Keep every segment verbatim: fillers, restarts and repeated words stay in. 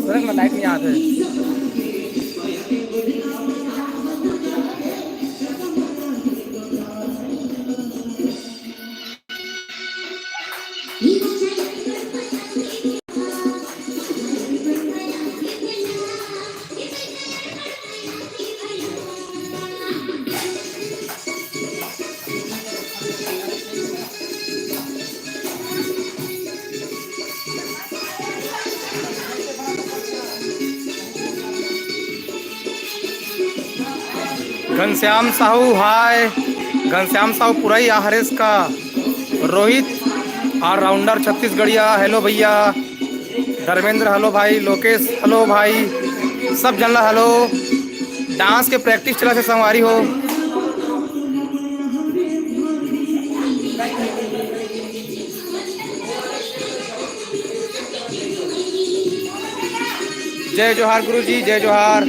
सरक ना, लाइट नहीं आते। घनश्याम साहू, हाय। घनश्याम साहू पुरई, आ हरेश का रोहित, ऑलराउंडर छत्तीसगढ़िया, हेलो भैया। धर्मेंद्र, हेलो भाई। लोकेश, हेलो भाई। सब जन ला हेलो। डांस के प्रैक्टिस चलत हे संगवारी हो। जय जोहार गुरुजी, जय जोहार।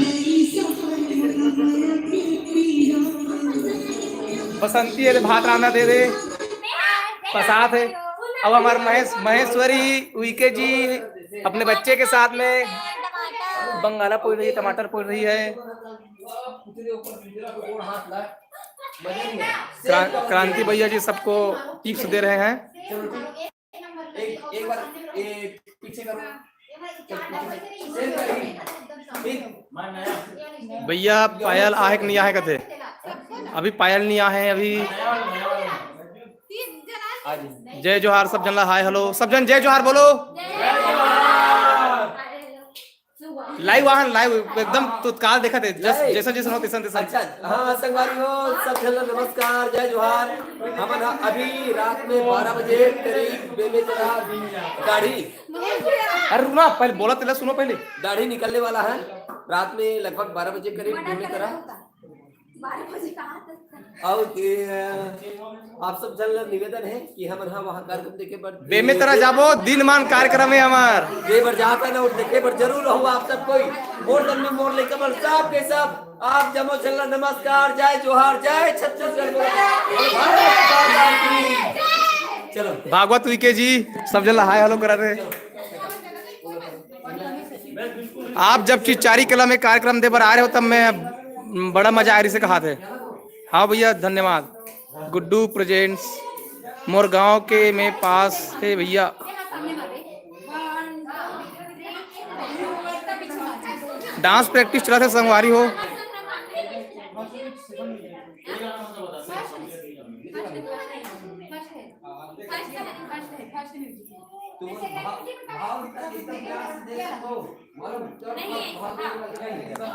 बसंती हे, भात रांधा दे दे, पसात हे। अब हमार महेश, महेश्वरी उइके जी अपने बच्चे के साथ में बंगाला पोड़ रही है, टमाटर पोड़ रही है। क्रां-, क्रांति भैया जी सबको टिप्स दे रहे हैं। एक, एक बार, एक पीछे करो। भैया, पायल आहे कि नहीं आहे कथे? अभी पायल नहीं आहे अभी। जय जोहार, सब जन ला हाय हेलो, सब जन जय जोहार बोलो। लाइव आहन, लाइव एकदम तत्काल देखत हे, जस-, जैसन जैसन हो तैसन तैसन। अच्छा, हाँ संगवारी हो, सब झन ला नमस्कार, जय जोहार। हमन ह अभी रात में बारह बजे करीब बेमेतरा दाढ़ी, अरे रुक ना, पहले बोला तेला सुनो पहले। दाढ़ी निकलने वाला है रात में लगभग बारह बजे करीब बेमेतरा। अउ ये, अ, आप सब झन ला निवेदन है कि हमन ह वहाँ कार्यक्रम देखे बर बेमेतरा जाबो, दिन मान कार्यक्रम है हमार। दे बर जाता ना और देखे बर जरूर हो आप सब कोई। मोर दम में मोर लेकर बर सब के सब आप जम्मो झन ला नमस्कार, जय जोहार, जय छत्तीसगढ़। चलो। भागवत उइके जी, सब झन ला हाय हेलो करा रहे। आप जब चिचारी कला में कार्यक्रम दे बर आ रहे हो, तब मैं बड़ा मजा आ रही से कहा थे। हाँ भैया, धन्यवाद। गुड्डू प्रेजेंट्स, मोर गांव के में पास है भैया। डांस प्रैक्टिस चला थे संगवारी हो।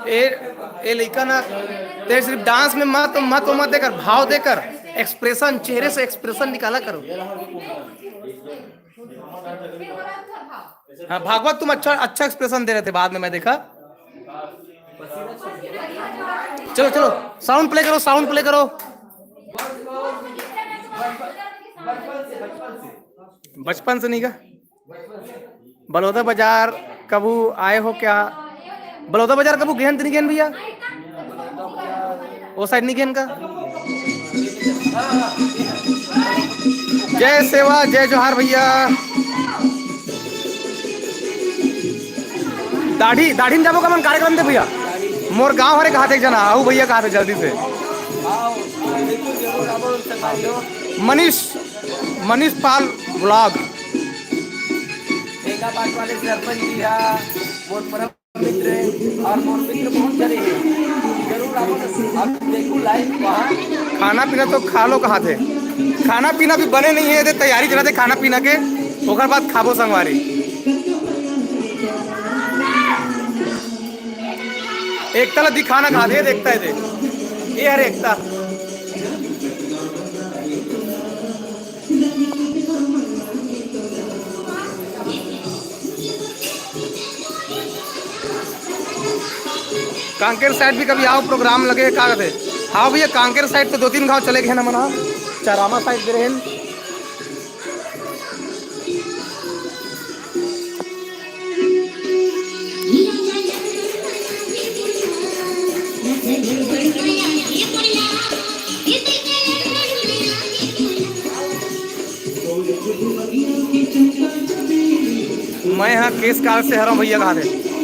ए, ए लइका ना, तेरे सिर्फ डांस में मत, मत, मत देकर, भाव देकर, एक्सप्रेशन, चेहरे से एक्सप्रेशन निकाला करो। हाँ, भागवत, तुम अच्छा, अच्छा एक्सप्रेशन दे रहे थे, बाद में मैं देखा। चलो, चलो, साउंड प्ले करो, साउंड प्ले करो। बचपन से नहीं का? बलौदा बाजार कभू आए हो क्या? बलौदा बाजार कभू गेहन त नहीं गेहन भैया? वो साइड नहीं गेहन का? जय सेवा, जय जोहार भैया। दाढ़ी, दाढ़ी में जाबो का मन कार्यक्रम दे भैया? मोर गांव हरे कहा थे एक जना, आऊ भैया कहा थे जल्दी से। मनीष, मनीष पाल ब्लॉग। मेघापाट वाले सरपंच जी हा, मोर परम मित्र हे और मोर मित्र बहुत जने हे। जरूर आप, आप देखो लाइव वहाँ। खाना पीना तो खा लो कहा थे, खाना पीना भी बने नहीं है, तैयारी चला थे खाना पीना के, ओकर बाद खाबो संगवारी। एकता ला दिखाना कहाथे, ये दे एकता हे दे, ये हरे एकता। कांकेर side भी कभी आओ, program लगे का कथे। हाँ भैया, कांकेर side तो दो तीन गांव चले गए ना मना, चारामा side भी रहे। मैं हाँ केसकाल से हरव भैया कहाथे।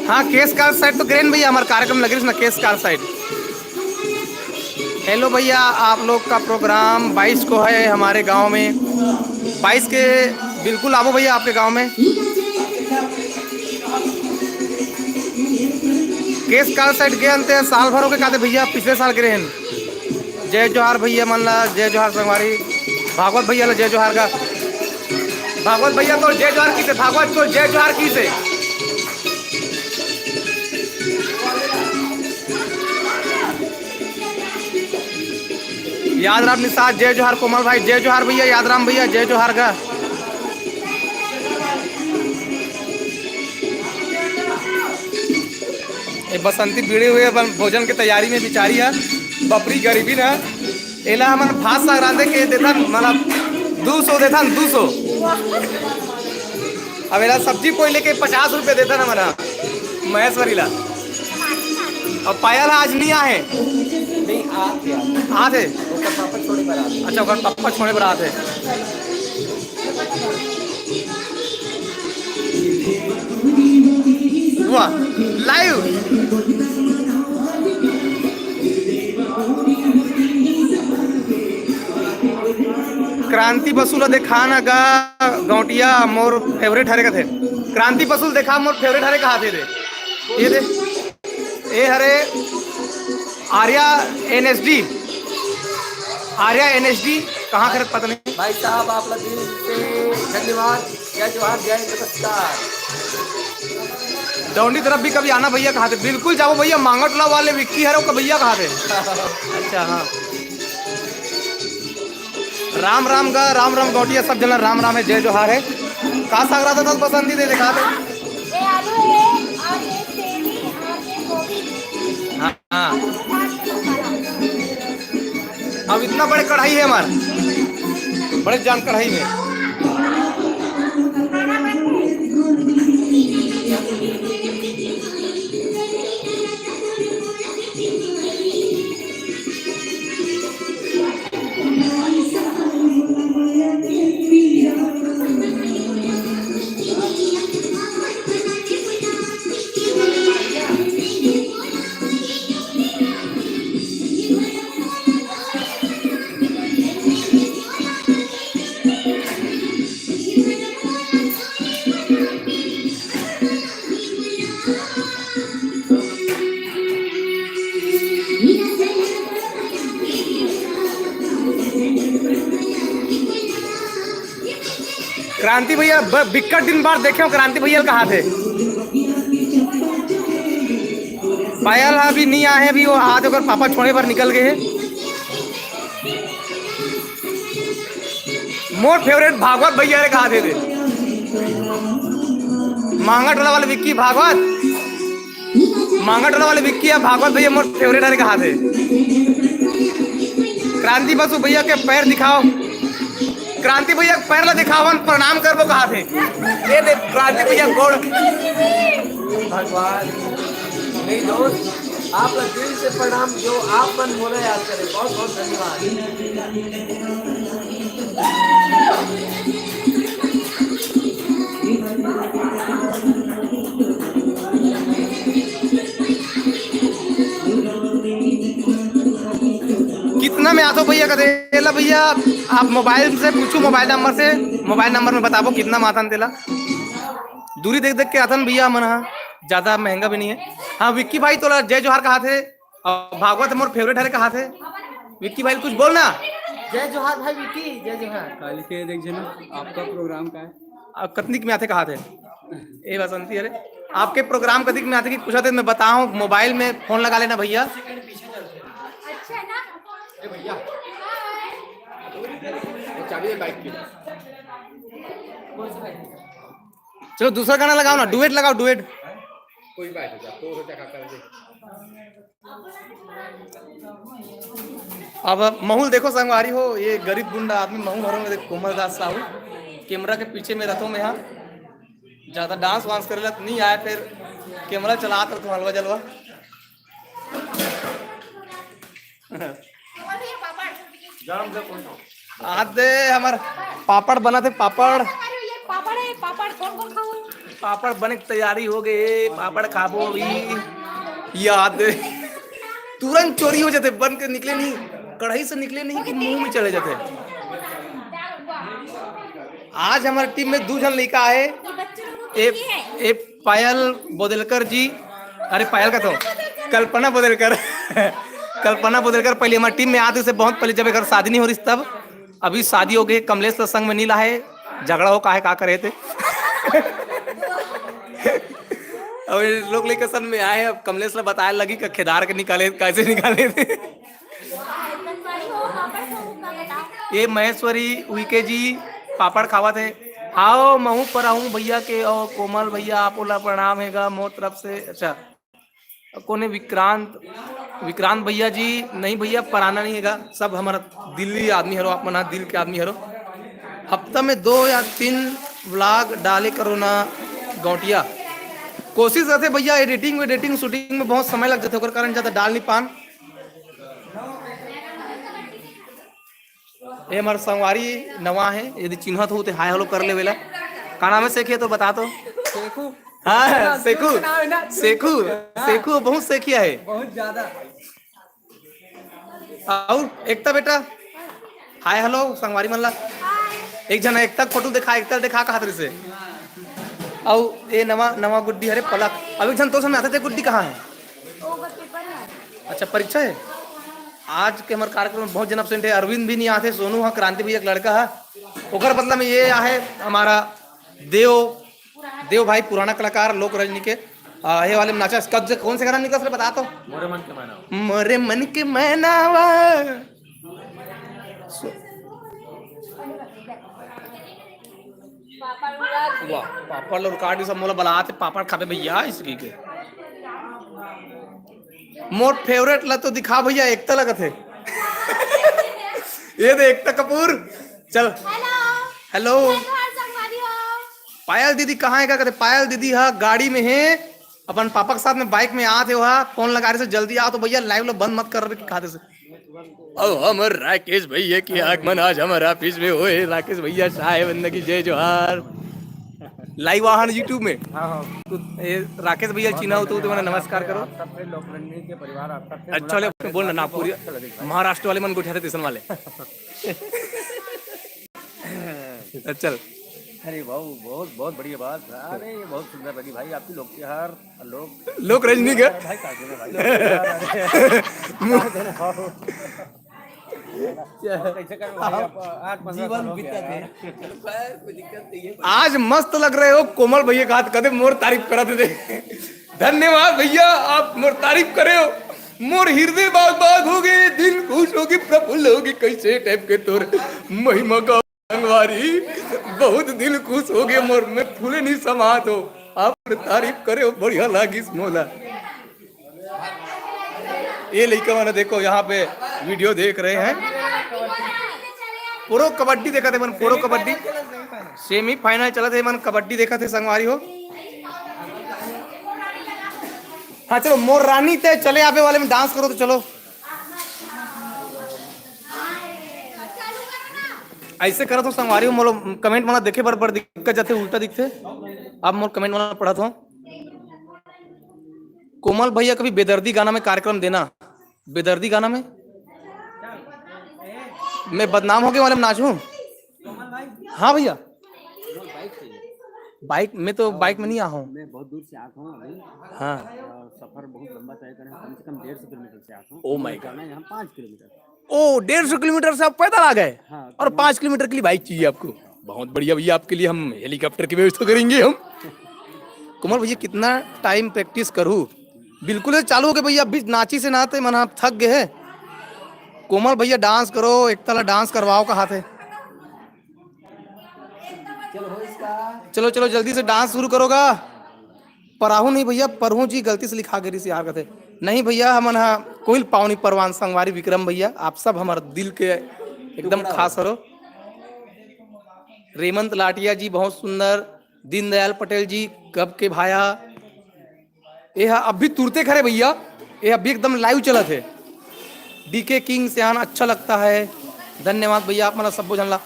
हाँ, केसकाल side तो गिरेन भैया, हमार कार्यक्रम लगे ना केसकाल side। हेलो भैया, आप लोग का प्रोग्राम बाईस को है हमारे गांव में। बाईस के बिल्कुल आवो भैया आपके गांव में। केसकाल side गे अंते साल भर होके काते भैया, पिछले साल गिरेन। जय जोहार भैया मन ला, जय जोहार संगवारी। भागवत भैया ला जय जोहार गा। भागवत भैया तो जय जोहार कहिसे, भागवत तो जय जोहार कहिसे। याद राम निषाद, जय जोहार कोमल भाई, जय जोहार भैया, याद राम भैया, जय जोहार गा। ए बसंती बीड़े हुए अपन भोजन के तैयारी में बिचारी हे, बपरी गरीबी ना। एला हमन भात साग रांधे के देथन, मतलब दू सौ देथन, दू सौ। अब एला सब्जी पोई लेके पचास रुपये देथन हमन ह, महेश्वरी ला। अब पायल आज नहीं आहे। नहीं, आत हे, आत हे। आत हे? ओकर पापा छोड़े बर आत हे। अच्छा, ओकर पापा छोड़े बर आत हे। वाह, live। क्रांति बसु ला देखा ना गा, गौंटिया मोर favourite हरे कथे। क्रांति बसु ला देखा, मोर favourite हरे कहाथे रे। ये दे, ये हरे आर्या एनएसडी, आर्या एनएसडी कहाँ करे पता नहीं। भाई साहब, आप ला दिल से धन्यवाद। जय जोहार, जय नमस्कार। डौंडी तरफ भी कभी आना भैया कहाथे, बिल्कुल जाबो भैया, मांगटला वाले विक्की हरे ओकर भैया कहाथे। अच्छा, हाँ। राम राम गा, राम राम गौंटिया, सब जना राम राम हे, जय जोहार हे। का साग रांधत हस बसंती दे देखा दे। ये आलू है और ये सेमी और ये गोभी। हाँ, हाँ। अब इतना बड़े कढ़ाई हे हमार, बड़े जान कढ़ाई में। क्रांति भैया, ब-, बिक्कट दिन बाद देखे हो, क्रांति भैया कहाथे। पायल अभी नहीं आए हैं, अभी वो आज ओकर पापा छोड़े बर निकल गए हैं। मोर favourite भागवत भैया रे कहाथे दे। मांगटला वाले विक्की भागवत, मांगटला वाले विक्की या भागवत भैया मोर favourite हरे कहाथे। क्रांति बसु भैया के पैर दिखाओ, क्रांति भैया के पैर ला दिखाओ, हम प्रणाम करबो कहाथे। ये दे क्रांति भैया गोड़। भगवान, नहीं दोस्त, आप ला दिल से प्रणाम, जो आप मन मोला याद करे, बहुत बहुत धन्यवाद। कितना में आथो भैया कथे? एला भैया, आप मोबाइल से पूछू, मोबाइल नंबर से, मोबाइल नंबर में बताबो कितना में आथन तेला। दूरी देख देख के आथन भैया मन हा, ज्यादा महंगा भी नहीं है। हाँ विक्की भाई, तोला जय जोहार कहाथे। अउ भागवत मोर favourite हरे कहाथे। विक्की भाई कुछ बोल ना। जय जोहार भाई विक्की, जय जोहार। काली के देख जना, आपका प्रोग्राम का है? अब कतनीक में आथे कहाथे। ए बसंती हरे। आपके प्रोग्राम कतिक में आथे कि पूछत हे, मैं बताहूँ, मोबाइल में फोन लगा लेना भैया। चलो दूसरा गाना लगाओ ना, डुएट लगाओ, डुएट। कोई बात नहीं, तो हो जा, का कर दे। अब महूँ ल देखो संगवारी हो, ये गरीब गुंडा आदमी महूँ ल हरो में देख कोमल दास साहू, कैमरा के पीछे में रथों में, हाँ, ज्यादा डांस वांस करे ला तो नहीं आए, फिर कैमरा चलात रथों हलवा जलवा। आदे हमर पापड़ बनत हे, पापड़। अरे, ये पापड़ है, पापड़ कौन कौन खाऊं? पापड़ बने के तैयारी हो गए, पापड़ खाबो अभी। याद तुरंत चोरी हो जाथे, बन के निकले नहीं, कढ़ाई से निकले नहीं कि मुंह में चले जाथे। आज हमारे टीम में दू झन लइका आए, ये बच्चों लोगों के ए, लिए है। ए पायल बोदलकर जी, अरे पायल का तो, कल्पना बोदलकर। कल्पना बोदलकर पहले हमारे टीम में आते से बहुत पहले, जब एक शादी नहीं हो रही तब। अभी शादी हो गई, कमलेश ला संग में नहीं लाए, झगड़ा हो काहे का करे थे। अब ये लोग लेकर सन में आए, अब कमलेश ला बताए लगी कि खेदार के निकाले, कैसे निकाले थे। ये महेश्वरी उइके जी पापड़ खावत हे। आओ, महू पर आहूँ भैया के, और कोमल भैया, आप ओला प्रणाम हेगा मोर तरफ से। अच्छा, कोने विक्रांत, विक्रांत भैया जी, नहीं भैया, पराना नहीं हेगा, सब हमारा दिल्ली आदमी हरो, आप मना दिल के आदमी हरो। हफ्ता में दो या तीन व्लॉग डाले करो ना गौटिया। कोशिश रहते भैया, एडिटिंग वेडिटिंग शूटिंग में बहुत समय लग जाते, ओकर कारण ज्यादा डाल नहीं पान। ये हमार संगवारी नवा है, यदि चिन्हत हो तो हाय हेलो कर लेवेला। का नाम है सेखिया तो बता तो। सेखू। हाँ, हाँ, सेखू। सेखू का नाम है ना? सेखू, हाँ। सेखू बहुत सेखिया है। बहुत ज्यादा। और एकता बेटा, हाय हेलो संगवारी मन ला। एक झन एकता फोटो दिखा, एकता दिखा कहा तरी से। और ये नवा, नवा गुड्डी, अरे पलक। अब एक झन तो समय आते थे, गुड्डी कहाँ है? अच्छा, परीक्षा है आज के। हमारे कार्यक्रम में बहुत जन एब्सेंट है। अरविंद भी नहीं आते, सोनू हा, क्रांति भैया के लड़का है, ओकर बदला में ये आहे हमारा देव, देव भाई, पुराना कलाकार लोक रजनी के। आ, ये वाले में नाचा, कब से, कौन से गाना निकला, सर बता तो। मोरे मन के मैनावा। सो- वाह, पापड़ और काट, ये सब मोला बलात हे, पापड़ खाबे भैया, इसकी के। मोर फेवरेट ला तो दिखा भैया, एकता लगत हे। ये दे एकता कपूर। चल। हेलो। हेलो। पायल दीदी कहाँ है, का कहते? पायल दीदी हा गाड़ी में है, अपन पापा के साथ में बाइक में आत हे, वहा फोन लगा रहे से, जल्दी आओ। तो भैया लाइव लो बंद मत कर रहे खाते से। अब हमर राकेश भैया के आगमन आज हमर ऑफिस में होए। राकेश भैया, साहेब बंदा की जय जोहार। लाइव आहन YouTube में। हाँ, हाँ। तो ये राकेश भैया चिन्हा हो तो, तो मैंने नमस्कार करो। आप सबके लोक रंजनी के परिवार, आप सबके अच्छा, ले, मुलाकात बोल ना, बहुत नागपुरी, अच्छा लगेगा। महाराष्ट्र वाले मन गोठियाते टेशन वाले। चल। अरे वाह, बहुत, बहुत बढ़िया बात। अरे, ये बहुत सुंदर लगी भाई आपकी लोक त्योहार, लोक लोक रजनी का। भाई, काट देना भाई। काट देना भाई। कैसे कर भाई, आप आठ पंद्रह जीवन साल हो गया बीतत हे। यार। आज मस्त लग रहे हो कोमल भैया का हाथ, कदे मोर तारीफ करत हे। धन्यवाद भैया, आप मोर तारीफ करे हो, मोर हृदय बाग बाग हो गए, दिल खुश हो गए, प्रफुल्ल हो गए, कैसे टाइप के तोर महिमा का संगवारी, बहुत दिल खुश हो गए मोर, मैं फूले नहीं समात हो। आप तारीफ करे हो, बढ़िया लागिस मोला। ये लइका मन देखो यहाँ पे वीडियो देख रहे हैं। प्रो कबड्डी देखत हे मन, प्रो कबड्डी सेमीफाइनल चलत हे मन, कबड्डी देखत हे संगवारी हो। हाँ चलो, मोर रानी ते चले आवे वाले में डांस करो तो चलो। ऐसे करत हो संगवारी हो, मोर कमेंट मन देखे बर बड़ दिक्कत जाथे, उल्टा दिखथे। अब मोर कमेंट मन पढ़त हो। कोमल भैया कभी बेदर्दी गाना में कार्यक्रम देना। बेदर्दी गाना में मैं बदनाम हो गए वाले में नाचूं। हाँ भैया, बाइक में तो, बाइक में नहीं आया हूँ। मैं बहुत दूर से आता हूँ अभी। हाँ। और सफर बहुत लंबा तय करे हैं, कम से कम डेढ़ सौ किलोमीटर से आता हूँ। Oh my God। जाना है यहाँ पाँच किलोमीटर। ओ, डेढ़ सौ किलोमीटर से आप पैदल आ गए। हाँ, और तो पाँच किलोमीटर के लिए बाइक चाहिए आपको। बहुत बढ़िया भैया, आपके लिए हम हेलीकॉप्टर की व्यवस्था करेंगे हम। कोमल भैया, कितना टाइम प्रैक्टिस करूँ? बिल्कुल चालू हो गए भैया, अभी नाची से ना ते मन ह थक गए है। कोमल भैया, डांस करो, एकता ला डांस करवाओ कहा थे। चलो चलो, जल्दी से डांस शुरू करोगा। पराहू नहीं भैया, परहू जी गलती से लिखा गिरी से यार कथे। नहीं भैया, हमन हा कोई पावनी परवान संगवारी विक्रम भैया, आप सब हमारे दिल के एकदम खास हरो। रेमंत लाटिया जी बहुत सुंदर, दीनदयाल पटेल जी कब के भाया। ये हा अभी तुरते खरे भैया, ये अभी एकदम लाइव चलत है। डीके किंग सियान अच्छा लगता है, धन्यवाद भैया आप मन ला सब्बो झन ला।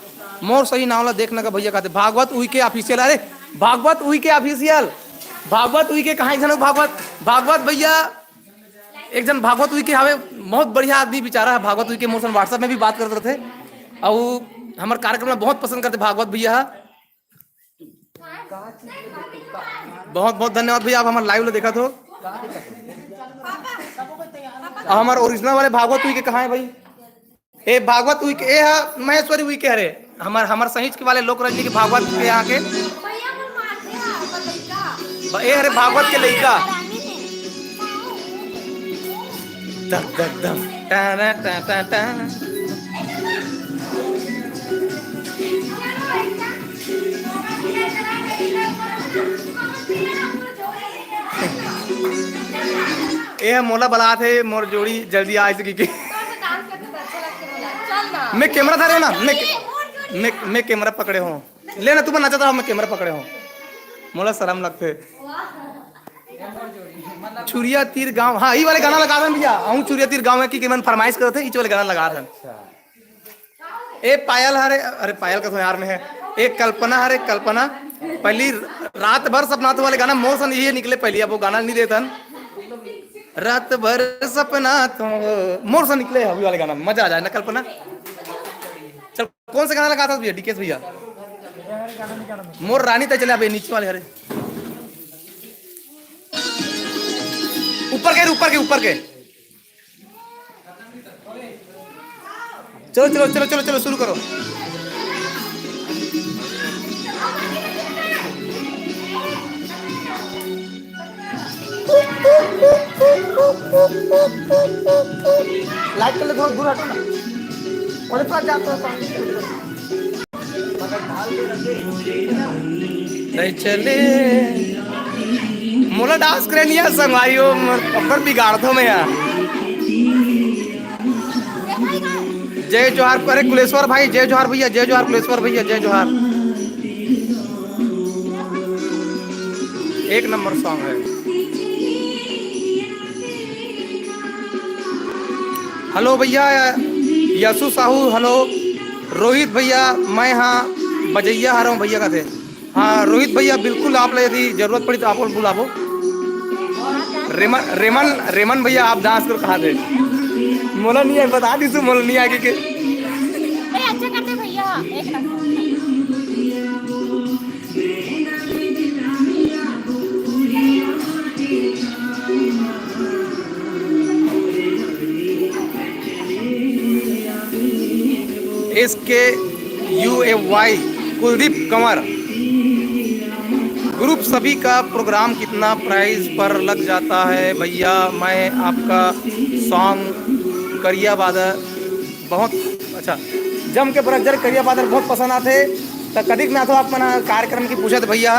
मोर सही नाव ला देखना का भैया कहते भागवत उइके ऑफिशियल। अरे भागवत उइके ऑफिशियल, भागवत उइके कहाँ एक झन भागवत, भागवत भैया एक झन भागवत उइके हवे, बहुत बढ़िया आदमी बेचारा है भागवत उइके। मोर सन WhatsApp में भी बात करते रहते, और हमारे कार्यक्रम में बहुत पसंद करते भागवत भैया। बहुत बहुत धन्यवाद भैया, आप हमारे लाइव ला देखा थो। अब हमारे ओरिजिनल वाले भागवत उइके कहाँ है भाई? ए भागवत उइके, ए हा महेश्वरी उइके हरे, हमार हमार सहिज के वाले लोक रंजनी के भागवत के यहाँ के। ए हरे भागवत के लइका। दम दम दम। टा टा टा टा। ए मोला बलात हे, मोर जोड़ी जल्दी आ सकी के। मैं कैमरा धरे हो ना, मैं मैं मैं कैमरा पकड़े हो। ले ना, तुम नचत रहो, मैं कैमरा पकड़े हो। मोला शर्म लगथे। छुरिया तीर गांव, हाँ, ई वाले गाना लगा दन भैया। अहूँ छुरिया तीर गांव है कि मन फरमाइश करत हे, ई वाले गाना लगा दन। ए पायल हरे, अरे पायल का तो यार में है। ए कल्पना हरे, कल्पना। पहली रात भर सपना तो वाले गाना मोर सन ये निकले पहली, अब वो गाना नहीं देतन। रात भर सपना तो मोर सन निकले, अभी वाले गाना मजा आ जाए ना कल्पना। चल, कौन सा गाना लगा था भैया, डीकेएस भैया? मोर रानी तय चले, अबे नीचे वाले हरे। ऊपर के, ऊपर के, ऊपर के। चलो चलो चलो चलो चलो, शुरू करो। लाइट कर ले, थोड़ा दूर हटो ना। अरे थोड़ा जाते हो सामने। नहीं चले। मोला डांस करे नहीं आ संगवारी हो, ओकर बिगाड़ दो मैं यार। जय जोहार, अरे कुलेश्वर भाई, जय जोहार भैया, जय जोहार कुलेश्वर भैया, जय जोहार। एक नंबर सॉन्ग है। हेलो भैया, यशु साहू, हेलो। रोहित भैया, मैं हाँ बजैया हरव भैया कथे। हाँ रोहित भैया, बिल्कुल आप ला यदि जरूरत पड़ी तो आप बुलाबो। रेमन, रेमन, रेमन भैया आप डांस करो कहा थे। मोला नहीं है, बता दी तू, मोला नहीं आगे के। अरे अच्छा करते भैया, एक नंबर। S K U A Y, Kuldeep Kanwar. Group सभी का प्रोग्राम कितना प्राइस पर लग जाता है भैया? मैं आपका सॉन्ग करिया बादर बहुत अच्छा, जम के बरक जर करिया बादर बहुत पसंद आथे। त कदिक ना तो आप मन कार्यक्रम की पूछत भैया।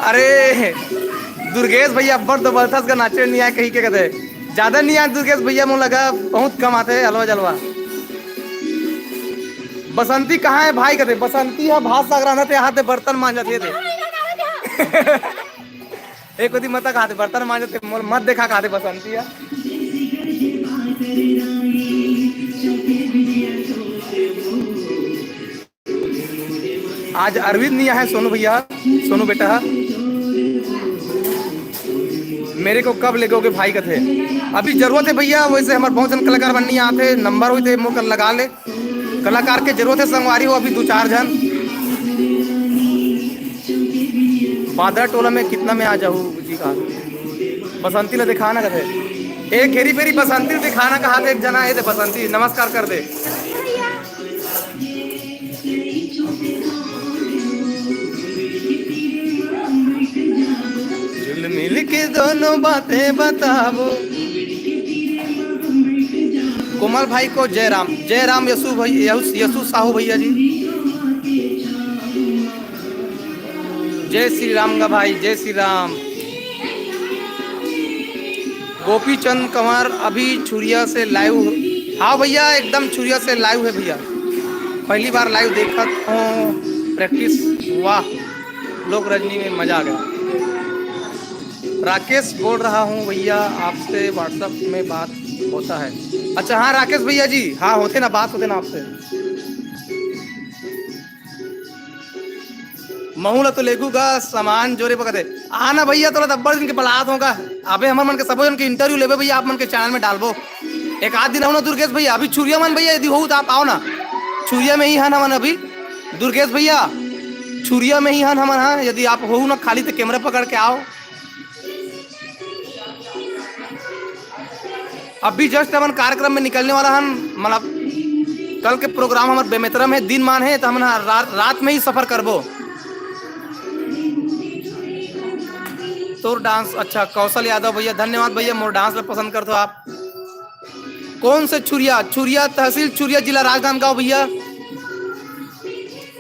अरे दुर्गेश भैया, अब्बड़ तो बलथस का नाचे नहीं आए कहीं के कथे। ज्यादा नहीं आए दुर्गेश भैया, मोला लगा बहुत कम आथे हलवा जलवा। बसंती कहाँ है भाई कथे? बसंती है भात साग रांधत हे, हाथ से बर्तन मांजत हे ते। एक ओती मत कहा थे, बर्तन मांजत हे, मोला मत देखा कहा थे बसंती है। आज अरविंद नहीं आए, सोनू भैया, सोनू बेटा। मेरे को कब लेगोगे भाई कथे। अभी जरूरत है भैया, वैसे हमारे बहुत जन कलाकार मन नहीं आते, नंबर होते मोकर लगा ले। कलाकार के जरूरत है संगवारी हो, अभी दो चार जन। बादरा टोला में कितना में आ जाऊ जी का? बसंती ला दिखाना कथे। एक घेरी फेरी बसंती ला दिखाना कहा थे, एक जना आए थे बसंती, नमस्कार कर दे। दोनों बातें बताबो। कोमल भाई को जय राम, जय राम यशु भाई, यशु, यशु साहू भैया जी। जय श्री राम गा भाई, जय श्री राम। गोपीचंद कंवर अभी छुरिया से लाइव। हाँ भैया, एकदम छुरिया से लाइव है भैया, पहली बार लाइव देखत हूँ। प्रैक्टिस, वाह, लोक रजनी में मजा आ गया। राकेश बोल रहा हूँ भैया, आपसे WhatsApp में बात होता है? अच्छा हाँ राकेश भैया जी, हाँ होते ना, बात होते ना आपसे। महू ला तो लेगू गा सामान जोरे बगत है। आना भैया, तोला दब्बर दिन के बलात होगा। अबे हमर मन के सबो जन के इंटरव्यू लेबे भैया, आप मन के चैनल में डालबो। एक आध दिन आओ ना दुर्गेश भैया, अभी छुरिया मन भैया यदि हो तो आप आओ ना, छुरिया में ही हन हमन अभी। दुर्गेश भैया, छुरिया में ही हन हमन, हाँ, यदि आप हो ना खाली तो कैमरा पकड़ के आओ। अभी जस्ट हमन कार्यक्रम में निकलने वाला हन, मतलब कल के प्रोग्राम हमर बेमेतरा में दिन मान है, तो हमन हा रात, रात में ही सफर करबो। तोर डांस अच्छा, कौशल यादव भैया, धन्यवाद भैया, मोर डांस ला पसंद करथो आप। कौन से छुरिया? छुरिया तहसील छुरिया, जिला राजनांदगांव भैया।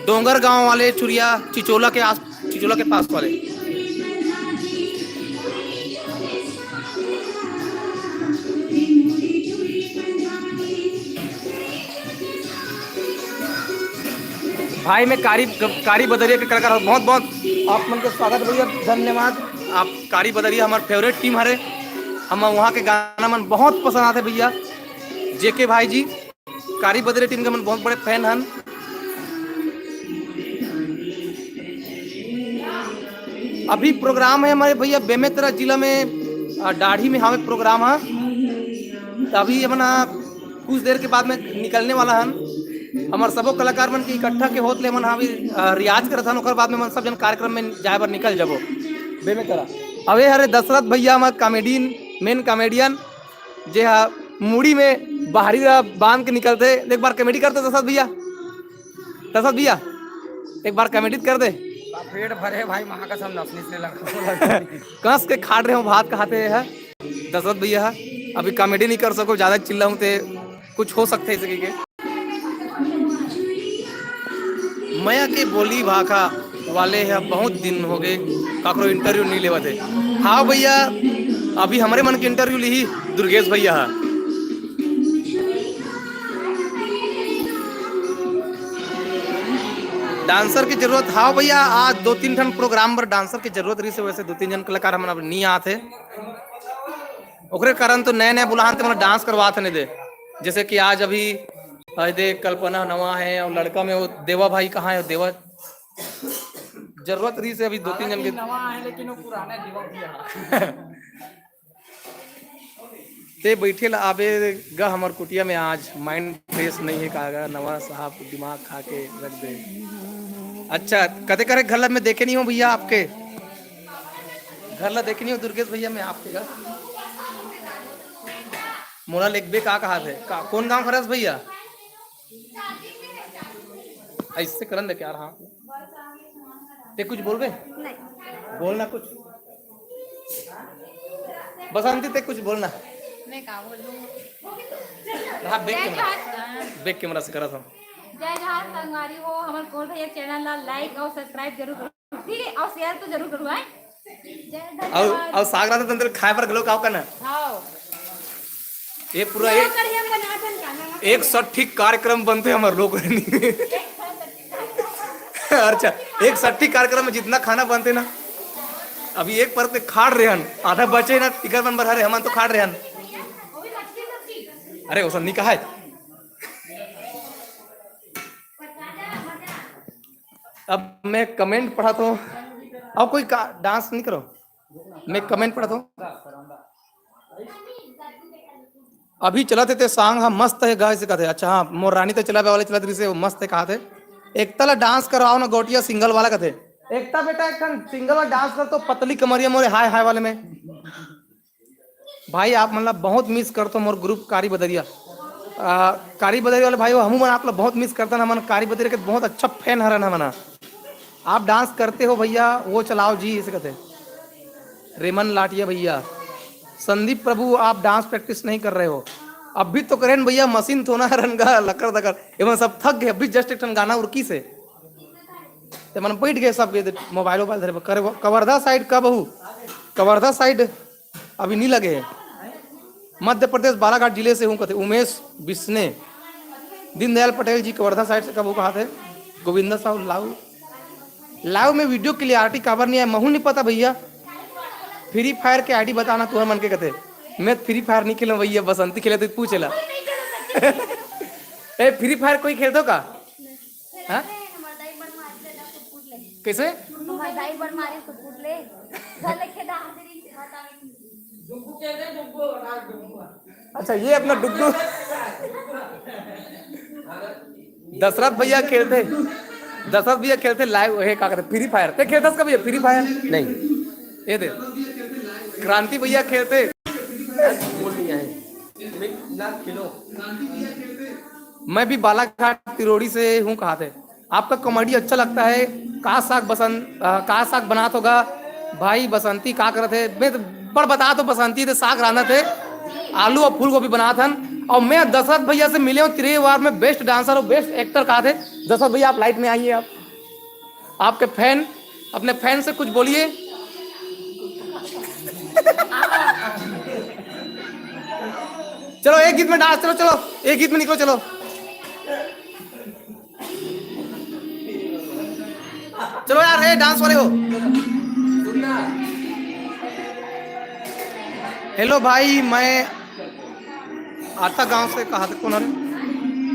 डोंगर गांव वाले छुरिया, चिचोला के आस, चिचोला के पास वाले। भाई मैं कारी, कारी बदरिया के कलाकार हूँ। बहुत बहुत आप मन के स्वागत भैया, धन्यवाद। आप कारी बदरिया हमार फेवरेट टीम हरे, हम वहाँ के गाना मन बहुत पसंद आते भैया। जेके भाई जी, कारी बदरिया टीम के मन बहुत बड़े फैन हन। अभी प्रोग्राम है हमारे भैया बेमेतरा जिला में, अ, डाढ़ी में हवे प्रोग्राम है। तो अभी हमन कुछ देर के बाद में निकलने वाला हन। हमार सबो कलाकार मन के इकट्ठा के होत ले हमन अभी, अ, रियाज करत हन, ओकर बाद में हमन सब जन कार्यक्रम में जाए बर निकल जाबो। बेमेतरा अवे हरे दशरथ भैया, हमार कॉमेडियन, मेन कॉमेडियन, जे हा मुड़ी में बाहरी ला बांध के निकलते। एक बार कॉमेडी करते दशरथ भैया, दशरथ भैया, एक बार कॉमेडी कर दे। पेट भरे भाई, महाकसम नसनी से लगा। कस के खाट रहे हो भात खाते है दशरथ भैया। अभी कॉमेडी नहीं कर सको, ज्यादा चिल्लाऊं ते कुछ हो सकते है इसे के। मया के बोली भाखा वाले ह बहुत दिन हो गए, काकरो इंटरव्यू नहीं लेवत है। हाँ भैया, अभी हमरे मन के इंटरव्यू ली दुर्गेश भैया है। डांसर की जरूरत, हाँ भैया, आज दो तीन ठन प्रोग्राम पर डांसर की जरूरत रही से, वैसे दो तीन जन कलाकार हमन अब नहीं आते, ओकरे कारण तो नए नए बुलाहन ते मतलब डांस करवात नहीं दे। जैसे कि आज अभी अरे दे, कल्पना नवा है और लड़का में वो देवा भाई कहाँ है? देवा जरूरत रही से अभी दो तीन जन के नवा है, लेकिन वो पुराना जीवन भी है। ते बैठे ला आबे गा हमर कुटिया में, आज माइंड फ्रेश नहीं है का गा, नवा साहब दिमाग खा के रख दे। अच्छा, कदे करे घर ला मैं देखे नहीं हूँ भैया आपके, घर ला देखे नहीं हूँ दुर्गेश भैया मैं आपके गा। मोला लेगबे का कहा थे का, कौन गांव खरस भैया? ऐसे करन दे यार। हाँ, ते कुछ बोलबे? नहीं। बोलना कुछ। बसंती, ते कुछ बोलना। मैं का बोलूँ? हाँ, बैक जय कैमरा। जोहार। बैक कैमरा से करत हम। जय जोहार संगवारी हो, हमर गोल भैया चैनल ला लाइक और सब्सक्राइब जरूर करो, ठीक है, और शेयर तो जरूर करो, हैं? जय और धन्यवाद। और साग रात तंत्र खाए पर गलो काव करना। हाँ। ये पूरा क्या एक, करिए हम बना दन का ना? एक सौ ठीक कार्यक्रम बनते हमारे लोग। अच्छा, एक सौ ठीक कार्यक्रम में जितना खाना बनते ना, अभी एक परत के खाड़ रहे हन, आधा बचे ना, टिकर मन बढ़ा रहे, हम तो खाड़ रहे हन। अरे, वो सब नहीं कहा है। अब मैं कमेंट पढ़ा तो, अब कोई का, डांस नहीं करो, मैं कमेंट पढ़ा तो। अभी चलत हे ते सांग ह मस्त हे गा, अइसे कथे। अच्छा हाँ, मोर रानी ते चलावे वाले चलत रहिसे, वो मस्त हे कहा थे। एकता ला डांस करवाओ ना गोटिया सिंगल वाला कथे। एकता बेटा एक ठन सिंगल वाला डांस कर तो, पतली कमरिया मोरे हाय हाय वाले में। भाई आप मन ला बहुत मिस करतो मोर ग्रुप कारी बदरिया। आ, कारी बदरिया वाले भाई हो, हमू मन आप ला बहुत मिस करतन। हमन कारी बदरिया के बहुत अच्छा फैन हरन हमन। आप डांस करते हो भैया, वो चलाओ जी, अइसे कथे। रेमन लाटिया भैया, संदीप प्रभु, आप डांस प्रैक्टिस नहीं कर रहे हो? अभी तो करेन भैया, मशीन थोना रन गा लकर दकर, एमन सब थक गए। अभी जस्ट एक ठन गाना उरकी से, ते मन बैठ गए सब, मोबाइल वोबाइल धरे बर। कवर्धा साइड कब हूँ? कवर्धा साइड अभी नहीं लगे है। मध्य प्रदेश, बालाघाट जिले से हूँ, कथे उमेश बिस्ने। दीनदयाल पटेल जी कवर्धा साइड से कब हूँ कहा थे? गोविंदा साहू लाऊ। लाइव में वीडियो क्लियरिटी काबर नहीं आय, महू नहीं पता भैया। फ्री फायर के आईडी बताना तुहर मन के कथे। मैं फ्री फायर नहीं खेलूं भैया, बसंती खेले तो पूछ ला। ए, फ्री फायर कोई खेलतो का? हाँ? कैसे? अच्छा, ये अपना डुग्गू। दशरथ भैया खेलते, दशरथ भैया खेलते लाइव, हे का कहते, फ्री फायर। ते खेलता इसका भैया, फ्री फायर? नहीं। ये दे, क्रांति भैया खेलते। बोल दिया है। मैं ना खेलो। मैं भी बालाघाट तिरोड़ी से हूँ, कहा थे। आपका कॉमेडी अच्छा लगता है। का साग बसंत, अ, का साग बनात होगा भाई? बसंती का करत है? मैं तो बड़ बता तो बसंती थे, साग रांधत है, आलू और फूल गोभी बनात हन। और मैं दशरथ भैया से मिले हूँ, त्रिवार में बेस्ट डांसर और बेस्ट एक्टर कहा थे। दशरथ भैया, आप लाइट में आइए। आप, आपके फैन, अपने फैन से कुछ बोलिए। चलो, एक गीत में डांस, चलो, चलो, एक गीत में निकलो, चलो। चलो यार, ए डांस वाले हो। हेलो भाई, मैं आटा गांव से, कहा थे, कौन है?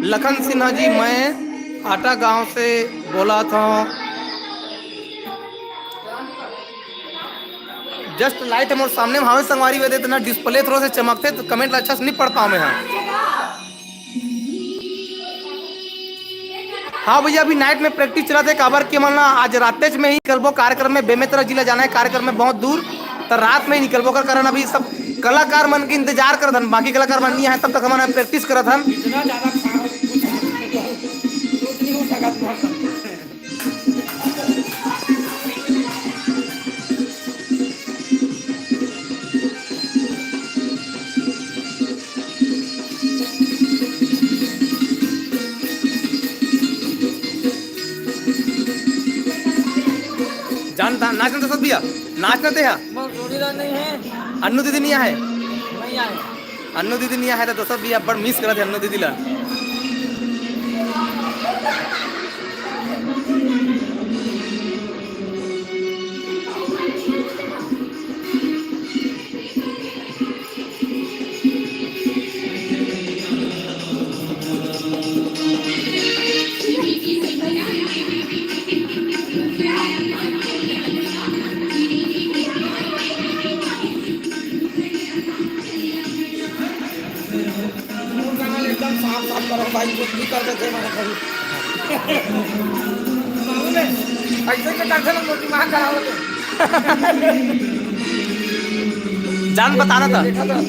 लखन सिन्हा जी, मैं आटा गांव से बोला था। जस्ट लाइट मोर सामने में हावे संगवारी, वजह इतना डिस्प्ले थोड़ा से चमकते तो कमेंट ला अच्छा से नहीं पढ़ पावे हैं। हाँ भैया, अभी नाइट में प्रैक्टिस चलत हे, काबर कि हमन आज रातेच में ही निकलबो कार्यक्रम में। बेमेतरा जिला जाना है कार्यक्रम में, बहुत दूर, तो रात में ही निकलबो। ओकर कारण अभी सब कलाकार मन के इंतजार करत हन, बाकी कलाकार मन नहीं आए, तब तक हमन प्रैक्टिस करत हन। इतना ज्यादा खा-, कुछ नहीं हो सकत। जान ता-, नाचना तो सब भैया, नाचना ते हा। मोर जोड़ीदार नहीं है। अन्नू दीदी नहीं आए। नहीं आए। अन्नू दीदी नहीं आए तो सब भैया बड़ मिस करत हे अन्नू दीदी ला। मुंह कान एकदम साफ साफ करो भाई, कुछ भी कर देते हैं, मैंने कभी। मालूम है, ऐसे के करते ना, मोटी माँ करावत है। जान बताना था। देखा था, मतलब,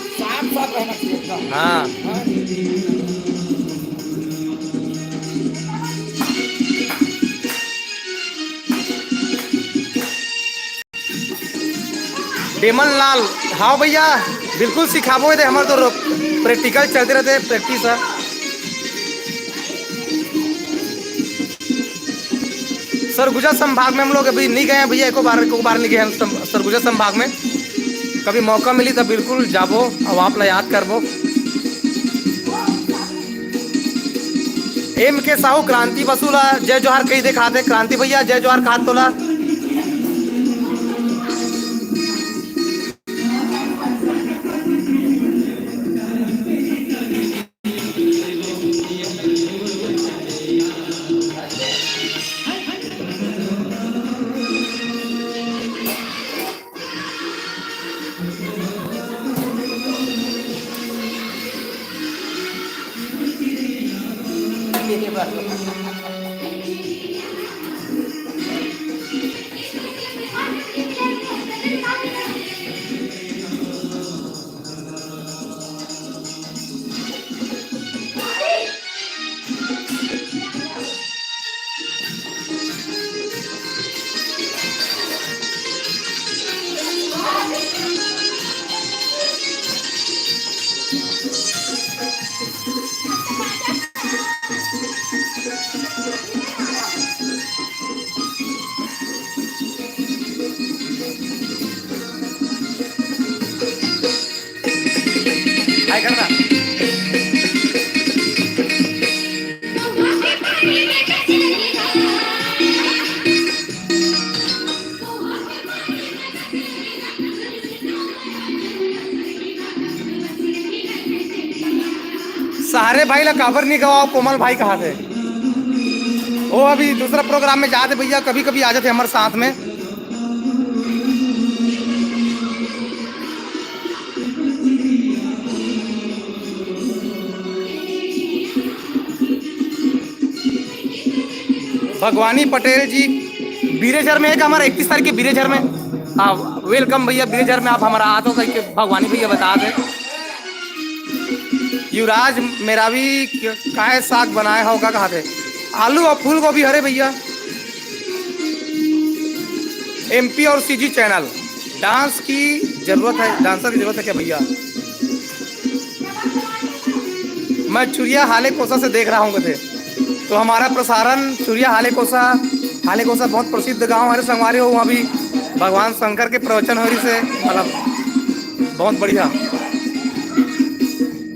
साफ साफ रहना चाहिए एकदम। हाँ। हाँ। डेमन लाल, हाँ भैया, बिल्कुल सिखाबो। ये हमर तो रो-, प्रैक्टिकल चलते रहते हैं, प्रैक्टिस है। सरगुजा संभाग में हम लोग अभी नहीं गए हैं भैया, एको बार, एको बार नहीं गए हैं हम सं-, सरगुजा संभाग में। कभी मौका मिली तब बिल्कुल जाबो, अब आप ला याद करबो। एम के साहू, क्रांति बसु ला जय जोहार कही दे, कहा थे क्रांति भैया, जय जोहार कहा तोला। हाय करना। सहारे भाई ला काबर नहीं गवाओ, कोमल भाई कहा थे। वो अभी दूसरा प्रोग्राम में जाते भैया, कभी कभी आ जाते हमारे साथ में। भगवानी पटेल जी बीरेझर में है का? हमारा इकतीस तारीख के बीरेझर में। हाँ, वेलकम भैया, बीरेझर में आप हमारा आते हो करके भगवानी भैया बता दे। युवराज मेरावी, काय साग बनाए हो का कहा थे? आलू और फूल गोभी हरे भैया। एमपी और सीजी चैनल, डांस की जरूरत है, डांसर की जरूरत है क्या भैया? मैं चुरिया हाले कोसा से देख रहा हूँ कथे। तो हमारा प्रसारण चुरिया हाले कोसा, हाले कोसा बहुत प्रसिद्ध गांव है संगवारी हो, वहाँ भी भगवान शंकर के प्रवचन हो रही से, मतलब बहुत बढ़िया।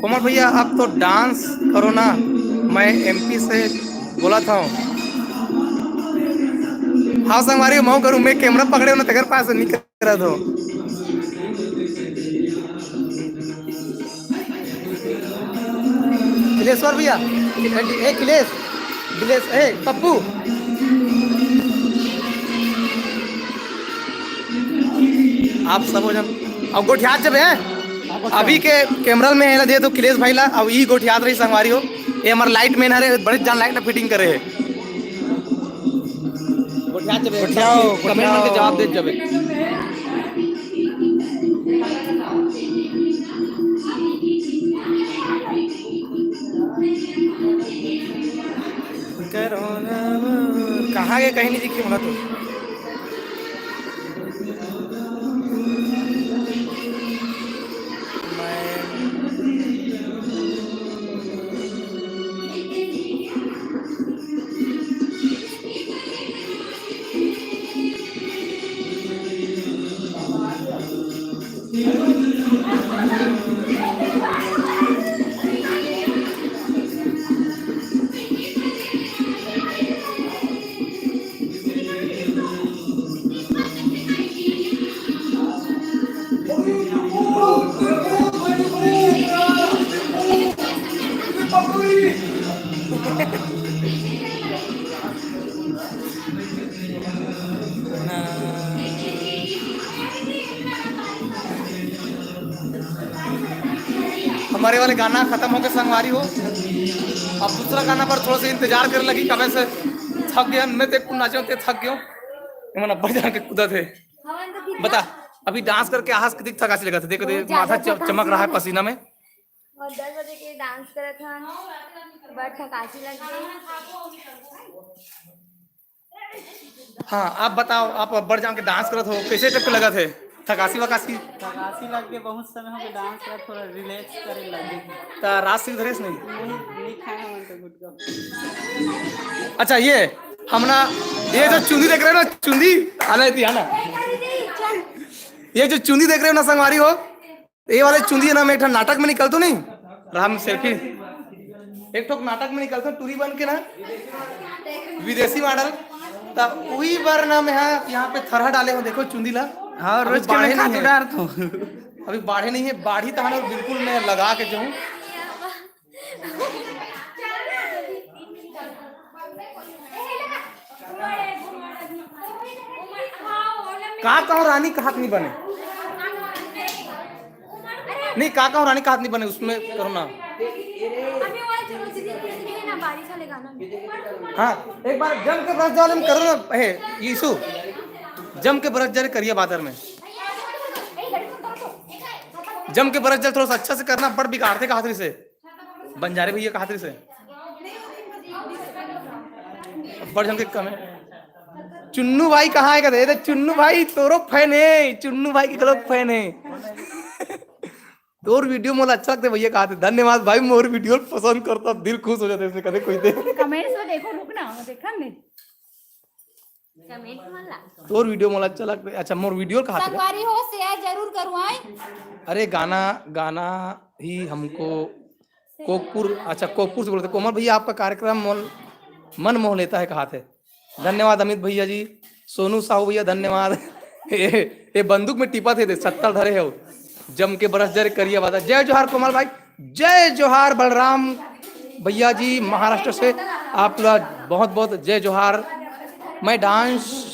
कोमल भैया, आप तो डांस करो ना, मैं एमपी से बोला था। हाँ संगवारी, मैं करूँ, मैं कैमरा पकड़े हो ना, तेरे पास नहीं करत हो। खिलेश्वर भैया, ए खिलेश, खिलेश, ए पप्पू, आप सब हो जन। अब गोठियात जब है, अभी के कैमरा में है ना, दे तो खिलेश भाई ला, अब ई गोठियात रही संगवारी हो। ये हमारे लाइट मैन हरे, बड़े जान लाइट ना फिटिंग करे है। गोठियात जब है, गोठियाओ, कमेंट करके गोठियाओ। जवाब दे जब है। कहाँ गए, कहीं नहीं दिखी मला तो। हमारे वाले गाना खत्म होके संगवारी हो, अब दूसरा गाना पर थोड़ा सा इंतजार करे लगी। कबे से थक गया मैं, ते कुल नाचे होते थक गयो। मन अब्बड़ जान के कूदा थे। बता, अभी डांस करके आहस कितनी थकासी लगा था। देखो, देखो, बहुत ज्यादा माथा च-, थकासी चमक रहा है लगा। पसीना में। और दस बजे के डांस करे था, बट थकासी लग गई। हाँ, आप बताओ, आप अब्बड़ जान के डांस करत हो, कैसे टाइप के लगत हे? थकासी वकासी? थकासी लग के बहुत समय हो गए डांस करत, थोड़ा रिलैक्स करे लगे। त रात से धरेस नहीं? नहीं, नहीं खाए हवन तो गुटका। अच्छा, ये हमना, ये जो चुंदी देख रहे हो ना, चुंदी, आना इति, आना। ये जो चुंदी देख रहे हो ना संगवारी हो, ये वाले चुंदी ना, मैं एक ठो नाटक में निकलतो नहीं, राम सेल्फी, एक ठो नाटक में निकलतो टूरी बन के ना, विदेशी मॉडल। त वही बार ना मैं यहाँ, यहाँ पे थरहा डाले हो, देखो चुंदी ला। हाँ, अभी रोज के बाढ़े मैं नहीं खातू है। डारत हूँ। अभी बाढ़े नहीं है, बाढ़ी तहान और बिल्कुल मैं लगा के जाऊँ। का कहूँ रानी, का हाथ नहीं बने। नहीं, का कहूँ रानी, का हाथ नहीं बने, उसमें करो ना। हाँ, एक बार जम के बरस जाओ, हम करो ना। हे यीशु, जम के बरस जा रे करिया बादर में। जम के बरस जा, थोड़ा सा अच्छा से करना, बड़ बिगाड़ते का हाथ से। बंजारे भैया कहा थे से? बड़ जन के कमेंट। चुन्नू भाई कहाँ है कहते? ये तो चुन्नू भाई तोरो फैन है, चुन्नू भाई के लोग फैन है। तोर वीडियो मोला अच्छा लगथे भैया, कहाथे। धन्यवाद भाई, मोर वीडियो पसंद करता, दिल खुश हो जाथे इसने कदे कोई दे। कमेंट्स में देखो, रुक ना, देखा नहीं। कमेंट मन ला। तोर वीडियो मोला अच्छा लगथे। अच्छा, मोर वीडियो कहाथे। संगवारी हो, शेयर जरूर करो आए। अरे गाना, गाना ही हमको कोकपुर, अच्छा, कोकपुर से बोलते। कोमल भैया, आपका कार्यक्रम मन, मन मोह लेता है, कहाथे। धन्यवाद अमित भैया जी। सोनू साहू भैया, धन्यवाद। ए, ए बंदूक में टिपा थे, दे सत्ता धरे हो। जम के बरस जरे करिया बादर। जय जोहार कोमल भाई, जय जोहार बलराम भैया जी महाराष्ट्र से, आप लोग बहुत बहुत जय जोहार। मैं डांस,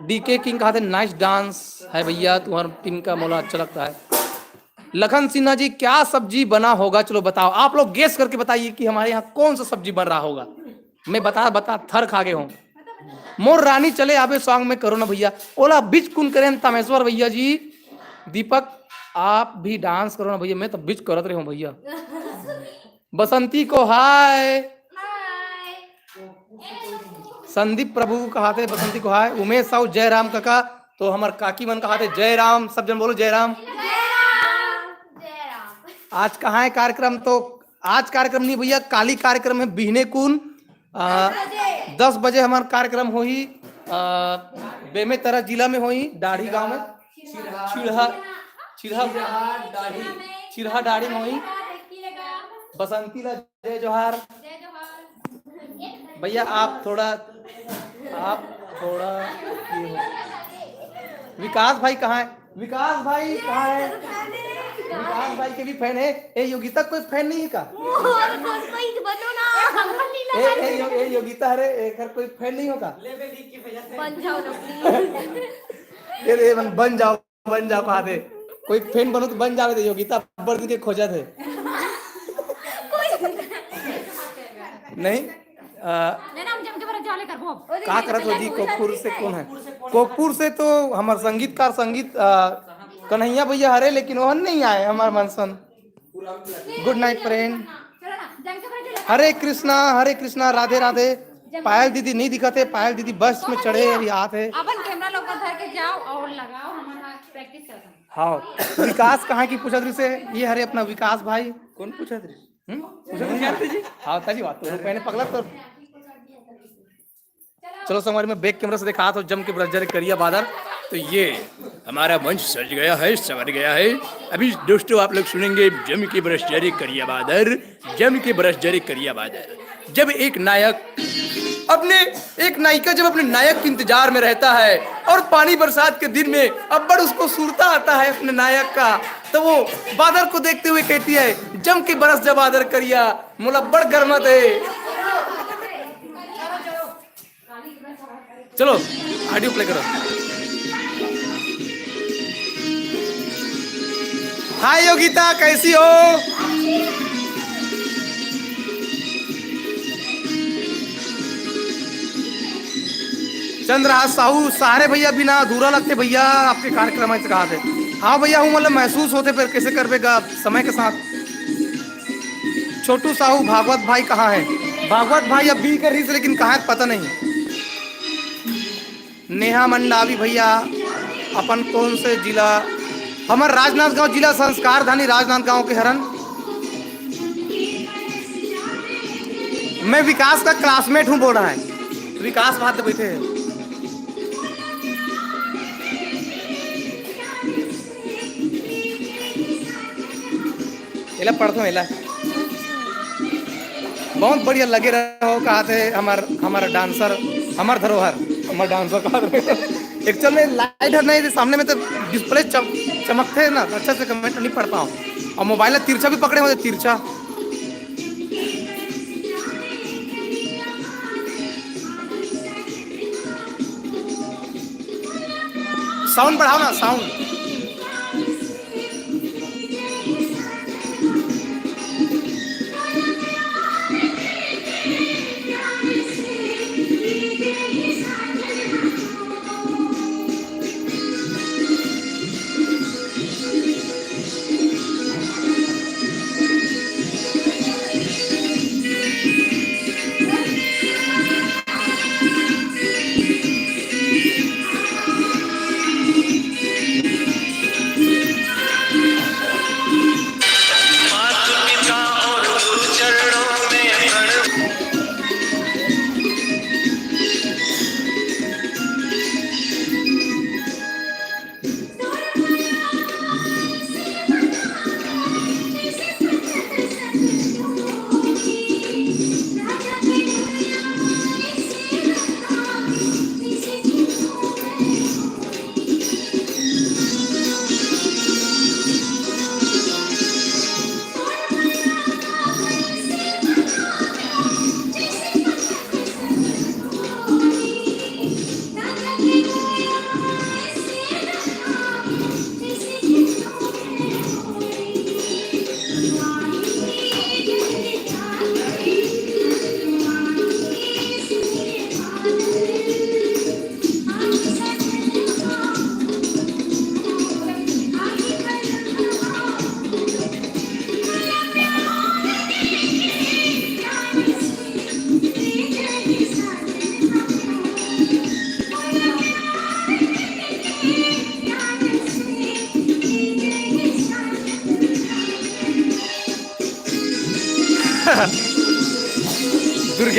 डीके किंग कहाथे, नाइस डांस है भैया, तुम्हारी टीम का मोला अच्छा लगता है। लखन सिन्हा जी, क्या सब्जी बना होगा? चलो बताओ, आप लोग गेस करके बताइए कि हमारे यहाँ कौन सा सब्जी बन रहा होगा। मैं बता बता थर खा गए हूँ। मोर रानी चले आबे सॉन्ग में करो ना भैया। ओला बीच कुन करें तामेश्वर भैया जी। दीपक, आप भी डांस करो ना भैया, मैं तो बीच करत रहे हूँ भैया। बसंती को हाय। संदीप प्रभु कहाथे बसंती को हाय। उमेश साहू, जय राम काका। तो हमर काकी मन कहाथे जय राम, सब जन बोलो जय राम। आज कहाँ है कार्यक्रम? तो आज कार्यक्रम नहीं भैया, काली कार्यक्रम है बिहने कुन, आ, दस बजे हमार कार्यक्रम होही, आ, बेमेतरा जिला में होही, डाढ़ी गांव में, चिढ़ा, चिढ़ा, चिढ़ा डाढ़ी में होही। बसंती ला जय जोहार। भैया आप थोड़ा, आप थोड़ा ये हो। विकास भाई कहाँ है? विकास भाई कहाँ है? विकास भाई के भी फैन है। ए योगिता, कोई फैन नहीं है का? ए, ए, यो, ए योगिता, अरे एकर कोई फैन नहीं हो का? बन जाओ ना प्लीज। ए, ए, बन, बन जाओ, बन जाओ, कहा दे। कोई फैन बनो तो बन जावे दे, योगिता अब्बर दिन के खोजत है। नहीं, अ, ना, ना, हम जम के बरत जाले करबो। का करत हो जी? कोकपुर से कौन है? कोकपुर से तो हमार संगीतकार संगीत, अ, कन्हैया भैया हरे, लेकिन ओहन नहीं आए हमार मनसन। गुड नाइट फ्रेंड। हरे कृष्णा, हरे कृष्णा, राधे राधे। पायल दीदी नहीं दिखत हे, पायल दीदी बस में चढ़े अभी आत हे। अपन कैमरा लोग धर के जाओ और लगाओ, हम प्रैक्टिस करते हैं। हाँ, विकास कहाँ की पूछत रहिस हे? ये हरे अपना विकास भाई। कौन पूछत रहिस? हम्म? पूछत रहिस? हाँ, ताजी बात तो पहले पगला तो। चलो संगवारी, मैं बैक कैमरा से दिखात हूँ, जम के बरस जरे करिया बादर। तो ये हमारा मंच सज गया है, संवर गया है। अभी दोस्तों आप लोग सुनेंगे जम के बरस जरे करिया बादर, जम के बरस जरे करिया बादर। जब एक नायक अपने, एक नायिका जब अपने नायक के इंतजार में रहता है और पानी बरसात के दिन में अब्बड़ उसको सुरता आता है अपने नायक का, तो वो बादर को देखते हुए कहती है, "जम के बरस जा बादर करिया, मोला बड़ गरमत है।" चलो, ऑडियो प्ले करो। हाय योगिता, कैसी हो? चंद्रहास साहू, सारे भैया बिना अधूरा लगते भैया, आपके कार्यक्रम ऐसे कहा थे। हाँ भैया, हूँ मतलब महसूस होते, फिर कैसे करबेगा समय के साथ। छोटू साहू, भागवत भाई कहाँ है? भागवत भाई अब बी कर रही से, लेकिन कहाँ है पता नहीं। नेहा मंडावी भैया, अपन कौन से जिला? हमर राजनांदगांव जिला, संस्कार धानी राजनांदगांव के हरन। मैं विकास का क्लासमेट हूँ बोल रहा है। विकास बात बैठे हैं। एला पढ़थों, एला। बहुत बढ़िया लगे रहो, कहा थे हमार, हमार डांसर, हमार धरोहर, हमार डांसर कहा थे। एक्चुअल में लाइट है नहीं, सामने में तो डिस्प्ले चम-, चमकते हैं ना, तो अच्छे से कमेंट नहीं पढ़ पाओ। और मोबाइल में तिरछा भी पकड़े होते, तिरछा। साउंड बढ़ाओ ना, साउंड।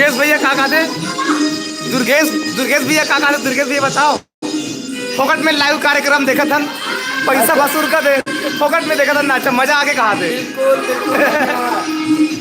दुर्गेश भैया का कहते? दुर्गेश, दुर्गेश भैया का कहते? दुर्गेश भैया बताओ। फोकट में लाइव कार्यक्रम देखत हन, पैसा वसूल कर दे। फोकट में देखत हन, अच्छा मजा आके कहा थे। बिल्कुल, बिल्कुल।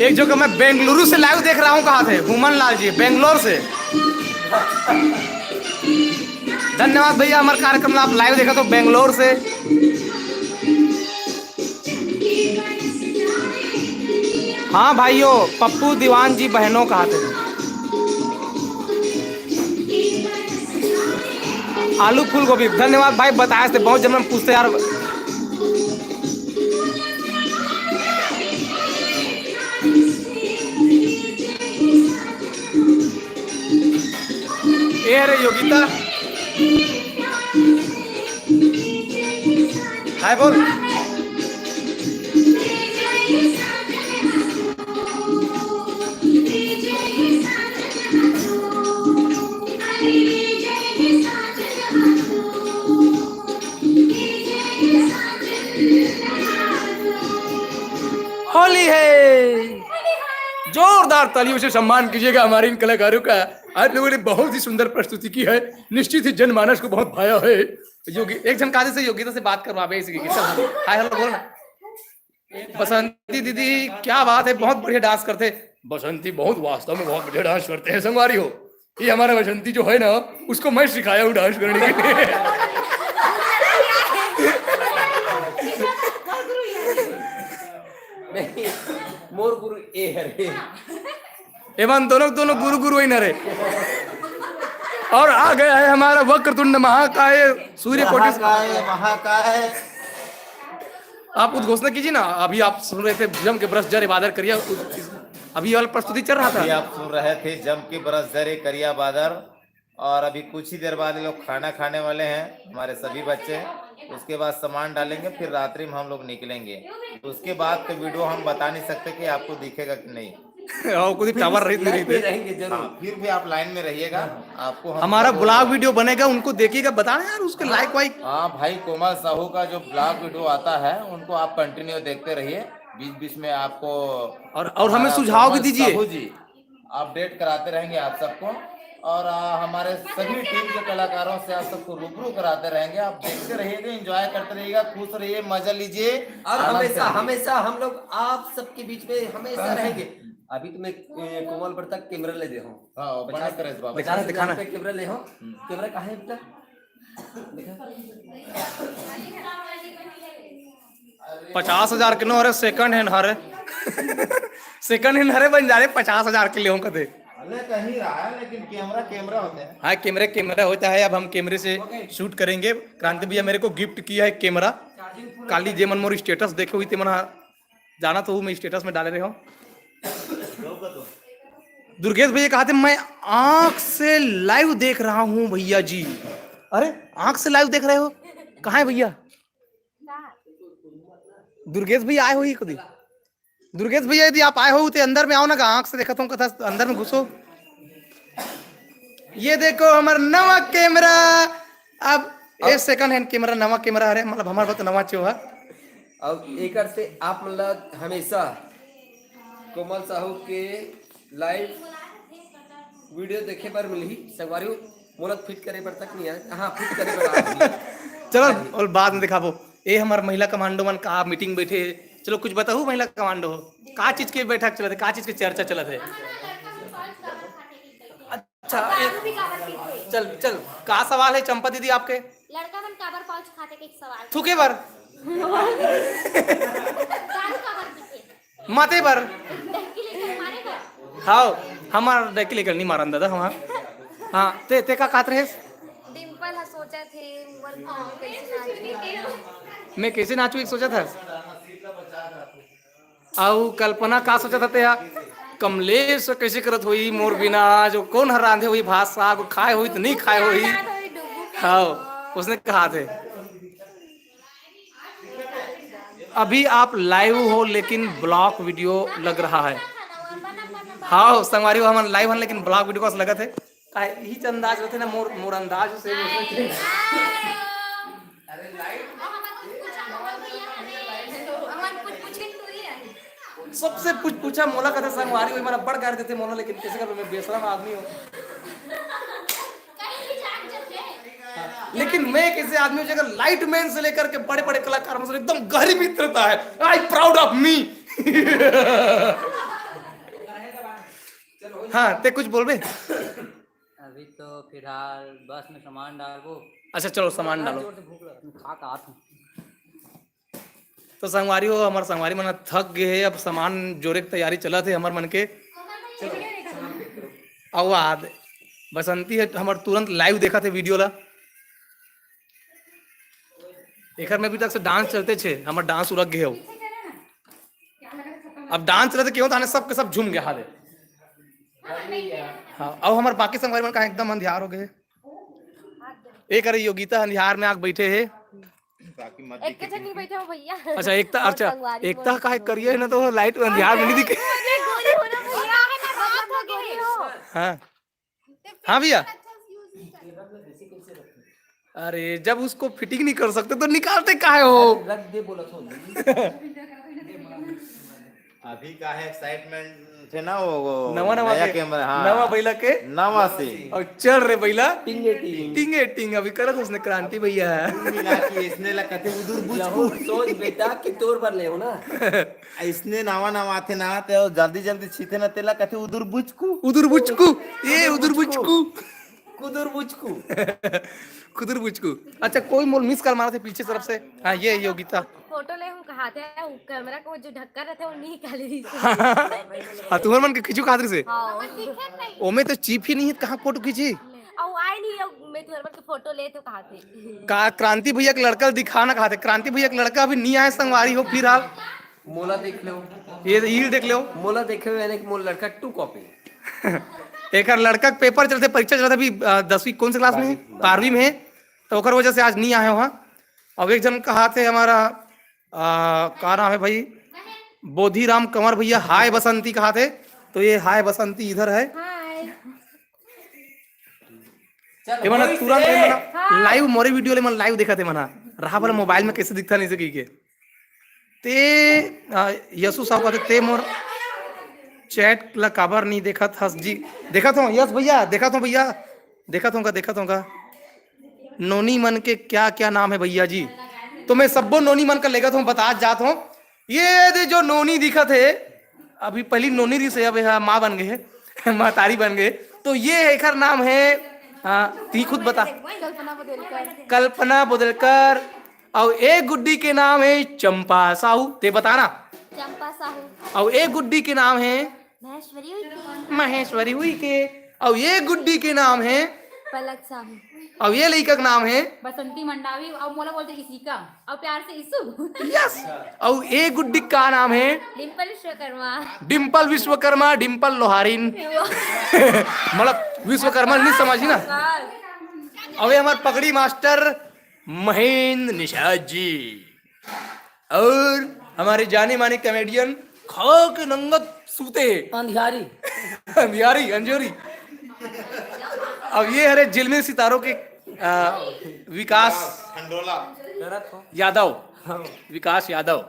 एक जो कि मैं बेंगलुरु से लाइव देख रहा हूँ, कहा थे हुमन लाल जी, बेंगलोर से। धन्यवाद भैया, हमारे कार्यक्रम ला आप लाइव देखा तो बेंगलोर से। हाँ भाइयों, पप्पू दीवान जी बहनों कहा थे। आलू फूल गोभी, धन्यवाद भाई, बताए से बहुत जन्म पूछते यार। ए रे योगिता, हाय बोल। होली है, जोरदार तालियों से सम्मान कीजिएगा हमारे इन कलाकारों का। आप लोगों ने बहुत ही सुंदर प्रस्तुति की है, निश्चित ही जनमानस को बहुत भाया है। योगी, एक झन कादे से योगिता से बात करवावे इसी की। चल, हाय हेलो बोल ना। बसंती दीदी, क्या बात है, बहुत बढ़िया डांस करते हैं। बसंती बहुत, वास्तव में बहुत बढ़िया डांस करते हैं संगवारी हो। ये हमारा बसंती जो है ना, उसको मैं सिखाया हूँ डांस करने के लिए। नहीं, मोर गुरु ए हरे। एवं दोनों, दोनों गुरु गुरु ही न रहे। और आ गया है हमारा वक्रतुंड महाकाय सूर्य कोटि। महाकाय, महाकाय। आप उद्घोषणा कीजिए ना, अभी आप सुन रहे थे जम के बरस जरे बादर करिया, अभी वाला प्रस्तुति चल रहा था। अभी आप सुन रहे थे जम के बरस जरे करिया बादर, और अभी कुछ ही देर बाद ये लोग खाना खाने वाले हैं, हमारे सभी बच्चे। उसके बाद सामान डालेंगे, फिर रात्रि में हम लोग निकलेंगे। उसके बाद तो वीडियो हम बता नहीं सकते कि आपको दिखेगा कि नहीं। और कुछ टावर रही नहीं लाइन में रही थे। रहेंगे जरूर। हाँ, फिर भी आप लाइन में रहिएगा। आपको हम हमारा जरूर ब्लॉग वीडियो बनेगा, उनको देखिएगा, बताना यार उसके लाइक वाइक। हाँ भाई, कोमल साहू का जो ब्लॉग वीडियो आता है, उनको आप कंटिन्यू देखते रहिए। बीच बीच में आपको और, और हमें हमारा सुझाव भी कोमल दीजिए। साहू जी अपडेट कराते रहेंगे आप सबको। और आ, हमारे सभी टीम के कलाकारों से आप सबको रूबरू कराते रहेंगे। आप देखते रहिएगा, एंजॉय करते रहिएगा, खुश रहिए, मजा लीजिए। और आनंद हमेशा से रहिए। हमेशा हम लोग आप सबके बीच में हमेशा रहेंगे। अभी तो मैं ए, कोमल पर तक कैमरा ले दे हूँ। हाँ, बना पचास, करे इस बाबा। पचास हजार रुपये कैमरा ले हूँ। हम्म। कैमरा कहाँ है बेटा? पचास हजार के नो हरे, सेकंड हैंड हरे। सेकंड हैंड हरे बन जा रहे, पचास हजार के ले हों कदे। ले कहीं रहा है, लेकिन कैमरा कैमरा होता है। हाँ, कैमरे कैमरा होता है। अब हम कैमरे से शूट करेंगे। क्रांति भैया मेरे को गिफ्ट किया है कैमरा। काली जे मन मोर स्टेटस देखे हुई ते मन, हाँ, जाना तो मैं स्टेटस में डाले रहे हो। दुर्गेश भैया कहा थे, मैं आंख से लाइव देख रहा हूँ भैया जी। अरे, आंख से लाइव देख रहे हो? कहाँ है भैया? दुर्गेश भैया आए हो ही कभी? दुर्गेश भैया, यदि आप आए हो तो अंदर में आओ ना, आंख से देखा तुम कथा अंदर में घुसो। ये देखो हमारा नवा कैमरा। अब ए सेकंड हैंड कैमरा, नवा कैमरा, अरे मतलब हमारे पास तो नवा चो है। अब एकर से आप मतलब हमेशा कोमल साहू के लाइव वीडियो देखे बर मिलही। संगवारी हो, मोला फिट करे बर तक नहीं आए। हाँ, फिट करे बर आए। चलो, और बाद में दिखाबो। ए, हमर महिला कमांडो मन का मीटिंग बैठे हे। चलो, कुछ बताओ महिला कमांडो, का चीज के बैठक चलत हे, का चीज के चर्चा चलत हे? अच्छा, ए, चल चल, का सवाल है चंपा दीदी आपके? लड़का मन काबर पाउच खाते के एक सवाल। थूके बर। दारू काबर पीते? माते बर। डंकी लेकर मारे बर। हाव, हमार डंकी लेकर नहीं मारन दादा हमार। हाँ, ते ते का कहत रहेस? डिम्पल ह सोचत हे, मोर पाँव कैसे नाचही। मैं कैसे नाचू, एक सोचत हस? अउ कल्पना का सोचत हते या? कमलेश कैसे करत होई मोर बिना? जो कौन हर रांधे होई भात साग, खाए होई तो नहीं खाए होई। हाव, उसने कहा थे। अभी आप लाइव हो लेकिन ब्लॉक वीडियो लग रहा है। हाँ संगवारी हो, हमन लाइव हन लेकिन ब्लॉक वीडियो कस लगत हे। का यही अंदाज होते ना मोर, मोर अंदाज से। सबसे पूछ पूछा मोला कथे संगवारी हो, मन बड़ कर देते मोला, लेकिन कैसे कर मैं बेशरम आदमी हूँ। लेकिन मैं एक ऐसे आदमी हूँ, अगर लाइट मैन से लेकर के बड़े बड़े कलाकार में से एकदम गहरी मित्रता है। I proud of me। हाँ, ते कुछ बोलबे? अभी तो फिलहाल बस में सामान डालबो। अच्छा, चलो, सामान डालो। जोर से भूख लगा, खा के आत हूँ। तो संगवारी हो, हमार संगवारी मन थक गए हे, अब सामान जोरे के तैयारी चलत हे हमर मन के। अउ आद बसंती है हमर तुरंत लाइव देखत हे वीडियो ला। एकर में अभी तक से डांस चलते छे, हमर डांस उलग गए हो। अब डांस चलते क्यों, ताने सबके सब झूम गए हाले। हाँ, अब हमर बाकी संगवारी मन का एकदम अंधियार हो गए। एक अरे योगिता अंधियार में आके बैठे हे। बाकी मत एक दिखे। जन नहीं बैठे हो भैया। अच्छा, एकता, और अच्छा, संगवारी एकता बोल। काहे करिए ना तो लाइट अंधियार में नहीं दिखे। अरे गोरी हो ना भैया, है ना, रात हो गई हो। हाँ। हाँ भैया। अरे, जब उसको फिटिंग नहीं कर सकते तो निकालते काहे हो? रख दे बोला, छोड़ दे। अभी का है, एक्साइटमेंट थे ना वो, वो नवा, नवा नया के, कैमरा, हाँ। नवा बैला के? नवा से। और चल रे बैला। टिंगे टिंग। टिंगे टिंग, अभी करत उसने क्रांति भैया। कुल मिला के इसने ला कथे उदुर बुझकू। सोच बेटा कि तोर बर ले हो ना। इसने नवा नवा आथे ना, ते जल्दी जल्दी छीथे ना, तेला कथे उदुर बुझकू। उदुर बुझकू, ये उदुर बुझकू। कुदुर बुझकू। कुदुर बुझकू। अच्छा, कोई मोल मिस कॉल मारा थे पीछे तरफ से। हाँ, ये योगिता। फोटो ले हूँ कहा थे, वो कैमरा को जो ढक्कन रहता है, वो नहीं निकाल रही थी। हाँ, तुम्हारे मन के खींचू खातिर से। हाँ। ओमे तो चिप ही नहीं है, कहाँ फोटो खींची? अउ आए नहीं, अउ मैं तुम्हारे मन के फोटो ले तो कहा थे। का क्रांति भैया के लड़का दिखाना कहा थे? क्रांति भैया के लड़का अभी नहीं आए, संगवारी हो फिलहाल। मोला देख लो। ये रील देख लो। मोला देखे हुए यानी कि मोर लड़का टू कॉपी। एकर लड़का के पेपर चलते, परीक्षा चलते अभी, अ, दसवीं कौन से क्लास में है? बारहवीं। बारहवीं में है, तो ओकर वजह से आज नहीं आए हो। हाँ, अब एक जन कहा थे हमारा, अ, का नाम है भाई, बोधीराम कंवर भैया, हाय बसंती कहा थे, तो ये हाय बसंती इधर है। हाय। ये मना तुरंत ये मना हाँ। लाइव मोरे वीडियो ले मन लाइव देखा थे मना, रहा पर मोबाइल में कैसे दिखता नहीं सकी के। ते, आ, यसु साहब कहते, "ते मोर चैट ला काबर नहीं देखत हस जी?" देखत हो यस भैया, देखत हो भैया, देखत होगा, देखत होगा। नोनी मन के क्या क्या नाम है भैया जी? तो मैं सब्बो नोनी मन का लेगत हूँ, बता जात हूँ। ये दे जो नोनी दिखत है, अभी पहली नोनी रही से, अब यह माँ बन गए है, महतारी बन गए। तो ये एकर नाम है, हाँ, ती खुद बता। कल्पना बुदेलकर। कल्पना बुदेलकर। अउ ए गुड्डी के नाम है चंपा साहू, ते बताना। चंपा साहू। अउ ए गुड्डी के नाम है महेश्वरी उइके। महेश्वरी उइके। अउ ए गुड्डी के नाम है पलक साहू। अउ ए लइका के नाम है बसंती मंडावी, अउ मोला बोलते इसिका, अउ प्यार से इसु। यस। अउ ए गुड्डी का नाम है डिंपल विश्वकर्मा। डिंपल विश्वकर्मा, डिंपल लोहारिन। मतलब विश्वकर्मा नहीं समझी ना। अउ ए हमार पगड़ी मास्टर महेंद्र निषाद जी और हमारे जाने माने कॉमेडियन खो के नंगत सूते। अंधियारी। अंधियारी, अंजोरी। अब ये हरे जिलमिल सितारों के, आ, विकास यादव। विकास यादव।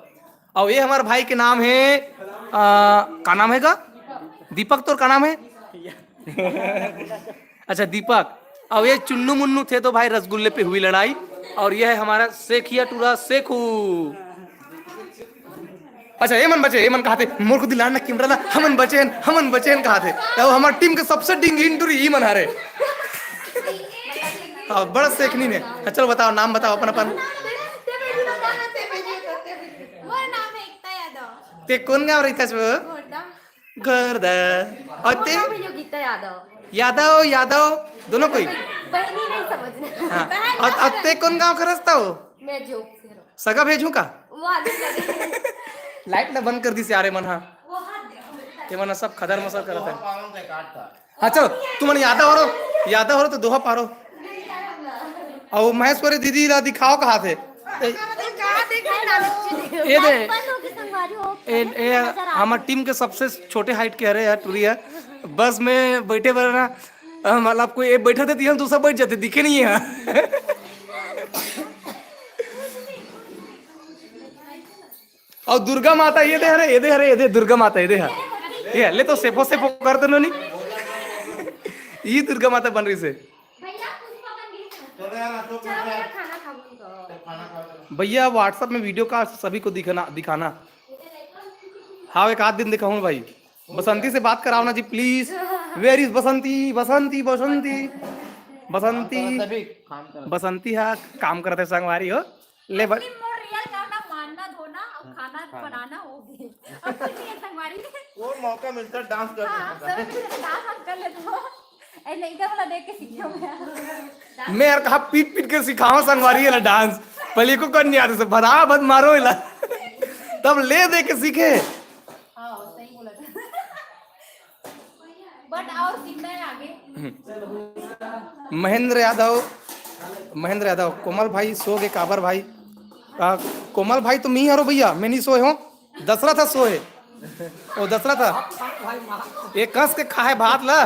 और ये हमारे भाई के नाम है, आ, का नाम है का? दीपक, तोर का नाम है? अच्छा, दीपक। और ये चुन्नू मुन्नू थे तो भाई रसगुल्ले पे हुई लड़ाई। और ये है हमारा सेखिया टूरा सेखू। अच्छा, ये मन बचे, ये मन कहा थे, "मोर को दिला ना कैमरा ला, हमन बचे हन, हमन बचे हन," कहा थे। तो हमार टीम के सबसे डिंगहिन टूरी ई मन हरे। हाँ, बड़ा सेखनी ने। हाँ, चलो बताओ, नाम बताओ अपन अपन। मोर नाम है एकता यादव। ते कौन गाँव रहता है वो? घोरदा। घोरदा। और ते? मोर नाम है योगिता यादव। यादव, यादव, दोनों कोई? बहनी नहीं समझना। हाँ। बहन और, और ते कौन गाँव का रहता हो? मैं जोक से हूँ। सगा भेजूं का? वो आगे चले। लाइट ना बंद कर दी सारे मन, हाँ। वो हाथ देखो। ये मन सब खदर मसर करत है। हाँ, चलो, तुमन यादव हो रो, यादव हो रो तो दोहा पारो। अउ महेश्वरी दीदी ला दिखाओ कहाँ थे। ए, ये दे। ए, ए, हमर टीम के सबसे छोटे हाइट के हरे यार, टूरी है। बस में बैठे बर ना, अ, मतलब कोई एक बैठा देती है, दूसरा बैठ जाते, दिखे नहीं है। अउ दुर्गा माता ये दे हरे, ये दे हरे, ये दे दुर्गा माता, ये दे हरे। ये ले तो सेफो सेफो कर दे नोनी। ये दुर्गा माता बन रही से। भैया, पुष्पा बन गई। चलो भैया, खाना खाओ, तुम तो। भैया, WhatsApp में वीडियो का सभी को दिखाना, दिखाना। हाँ, एक आध दिन दिखाऊँ भाई। बसंती से बात कराओ ना जी, प्लीज। Where is बसंती? बसंती, बसंती, बसंती। बसंती हा काम करत है संगवारी हो। ले बस। असली मोर रियल काम ना मानना धोना और खाना बनाना हो गए। अब कुछ नहीं है संगवारी। वो मौका मिलता डांस करने का। सब कुछ डांस हम कर लेते हो। ए, नहीं, इधर वाला देख के सीखे हो गया। मैं यार कहा पीट पीट के सिखाओ संगवारी वाला डांस। पहले को करने आते से भदा भद मारो इला। तब ले दे के सीखे। हाँ, सही बोला था। But आओ, सीखना है आगे। महेंद्र यादव, महेंद्र यादव, कोमल भाई सो गे काबर भाई? आ, कोमल भाई तो मी हरो भैया, मैं नहीं सोए हो, दशरथ ह सोए। ओ दशरथ ह, ये कस के खाए भात ला,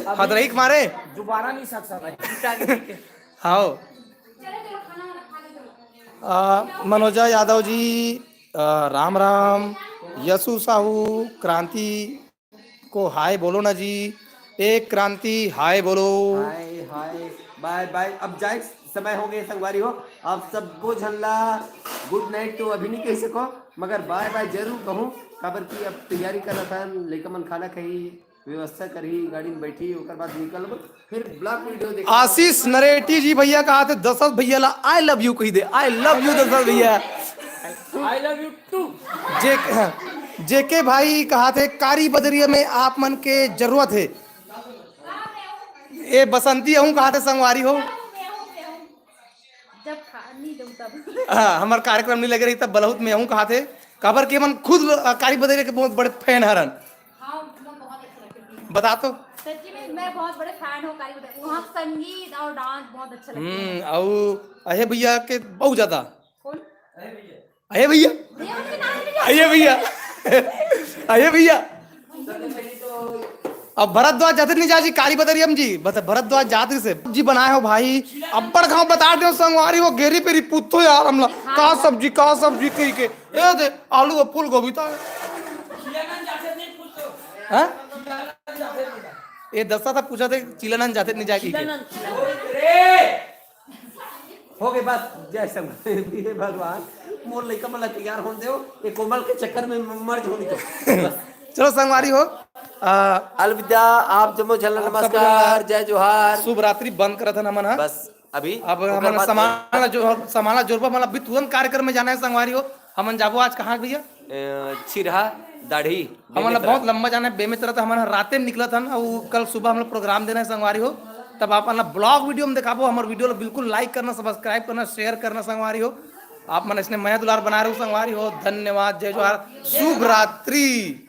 हदरई के मारे। दोबारा नहीं सक सकता। हाओ। आ, मनोजा यादव जी, आ, राम राम। यसु साहू, क्रांति को हाय बोलो ना जी। ए क्रांति, हाय बोलो। हाय, हाय, बाय, बाय। अब जाए समय हो गए संगवारी हो, आप सबको झन ला गुड नाइट तो अभी नहीं कह सको, मगर बाय बाय जरूर कहूँ, काबर कि अब तैयारी करत हन, लइका मन खाना खाही, व्यवस्था करही, गाड़ी में बैठी, ओकर बाद निकलबो, फिर ब्लॉग वीडियो देख। आशीष नरेटी जी भैया कहा थे, "दशरथ भैया ला I love you कही दे, I love you दशरथ भैया।" I love you too। जे, जेके भाई कहा थे, "कारी बदरिया में आप मन के जरूरत है।" ए बसंती, अहूँ कहा थे संगवारी हो। जब खा-, नहीं दऊँ तब। हाँ, हमार कार्यक्रम नहीं लगे रही तब बलहुत में अहूँ कहा थे। काबर के मन खुद, अ, कारी बदरिया के बहुत बड़े फैन हरन। हाँ, मतलब बहुत अच्छा लगता है। बता तो। सच्ची में मैं बहुत बड़े फैन हूँ कारी बदरिया। वहाँ संगीत और डांस बहुत अच्छा लगता है। हम्म, अउ अहे भैया के बहुत ज्यादा। कौन? अहे भैया। भैया, उनके नाम नहीं। अहे भैया। अहे भैया। अब भरद्वाज जाते नहीं जा जी, कारी बदरियम जी, बस भरद्वाज जात रही से। जी बनाए हो भाई, अब्बड़ खाओ, बता दे संगवारी हो, गेरी पेरी पूछो यार हमला, का सब्जी, का सब्जी कही के, ए दे, आलू और फूल गोभी था। हाँ? ये दस्ता था पूछा थे, चिलानंद जाते नहीं जाए कही के। हो गए बस, जय शंकर। हे भगवान, मोर लइका मन ला तैयार होन देव, ये कोमल के चक्कर में मर जाहूं नहीं तो। बस। चलो संगवारी हो, आ, अलविदा, आप जम्मो झन ला आप सब नमस्कार, जय जोहार। शुभ रात्रि बंद करत हन हमन, हाँ? बस, अभी अब ओकर हमन बाद सामान ला जो, सामान ला जोरबा, हमन ला अभी तुरंत कार्यक्रम में जाना है संगवारी हो। हमन जाबो आज कहाँ भैया? अ, छिरहा दाढ़ी हमन ला बेमेतरा। बहुत लंबा जाना है बेमेतरा, तो हमन ह राते में निकलत हन, अउ कल सुबह हमन ला प्रोग्राम देना है संगवारी हो। तब आप मन ला ब्लॉग वीडियो में दिखाबो, हमर वीडियो ला बिल्कुल लाइक करना, सब्सक्राइब करना, शेयर करना संगवारी हो। आप मन इसने मया दुलार बनाए रहो संगवारी हो। धन्यवाद, जय जोहार, शुभ रात्रि।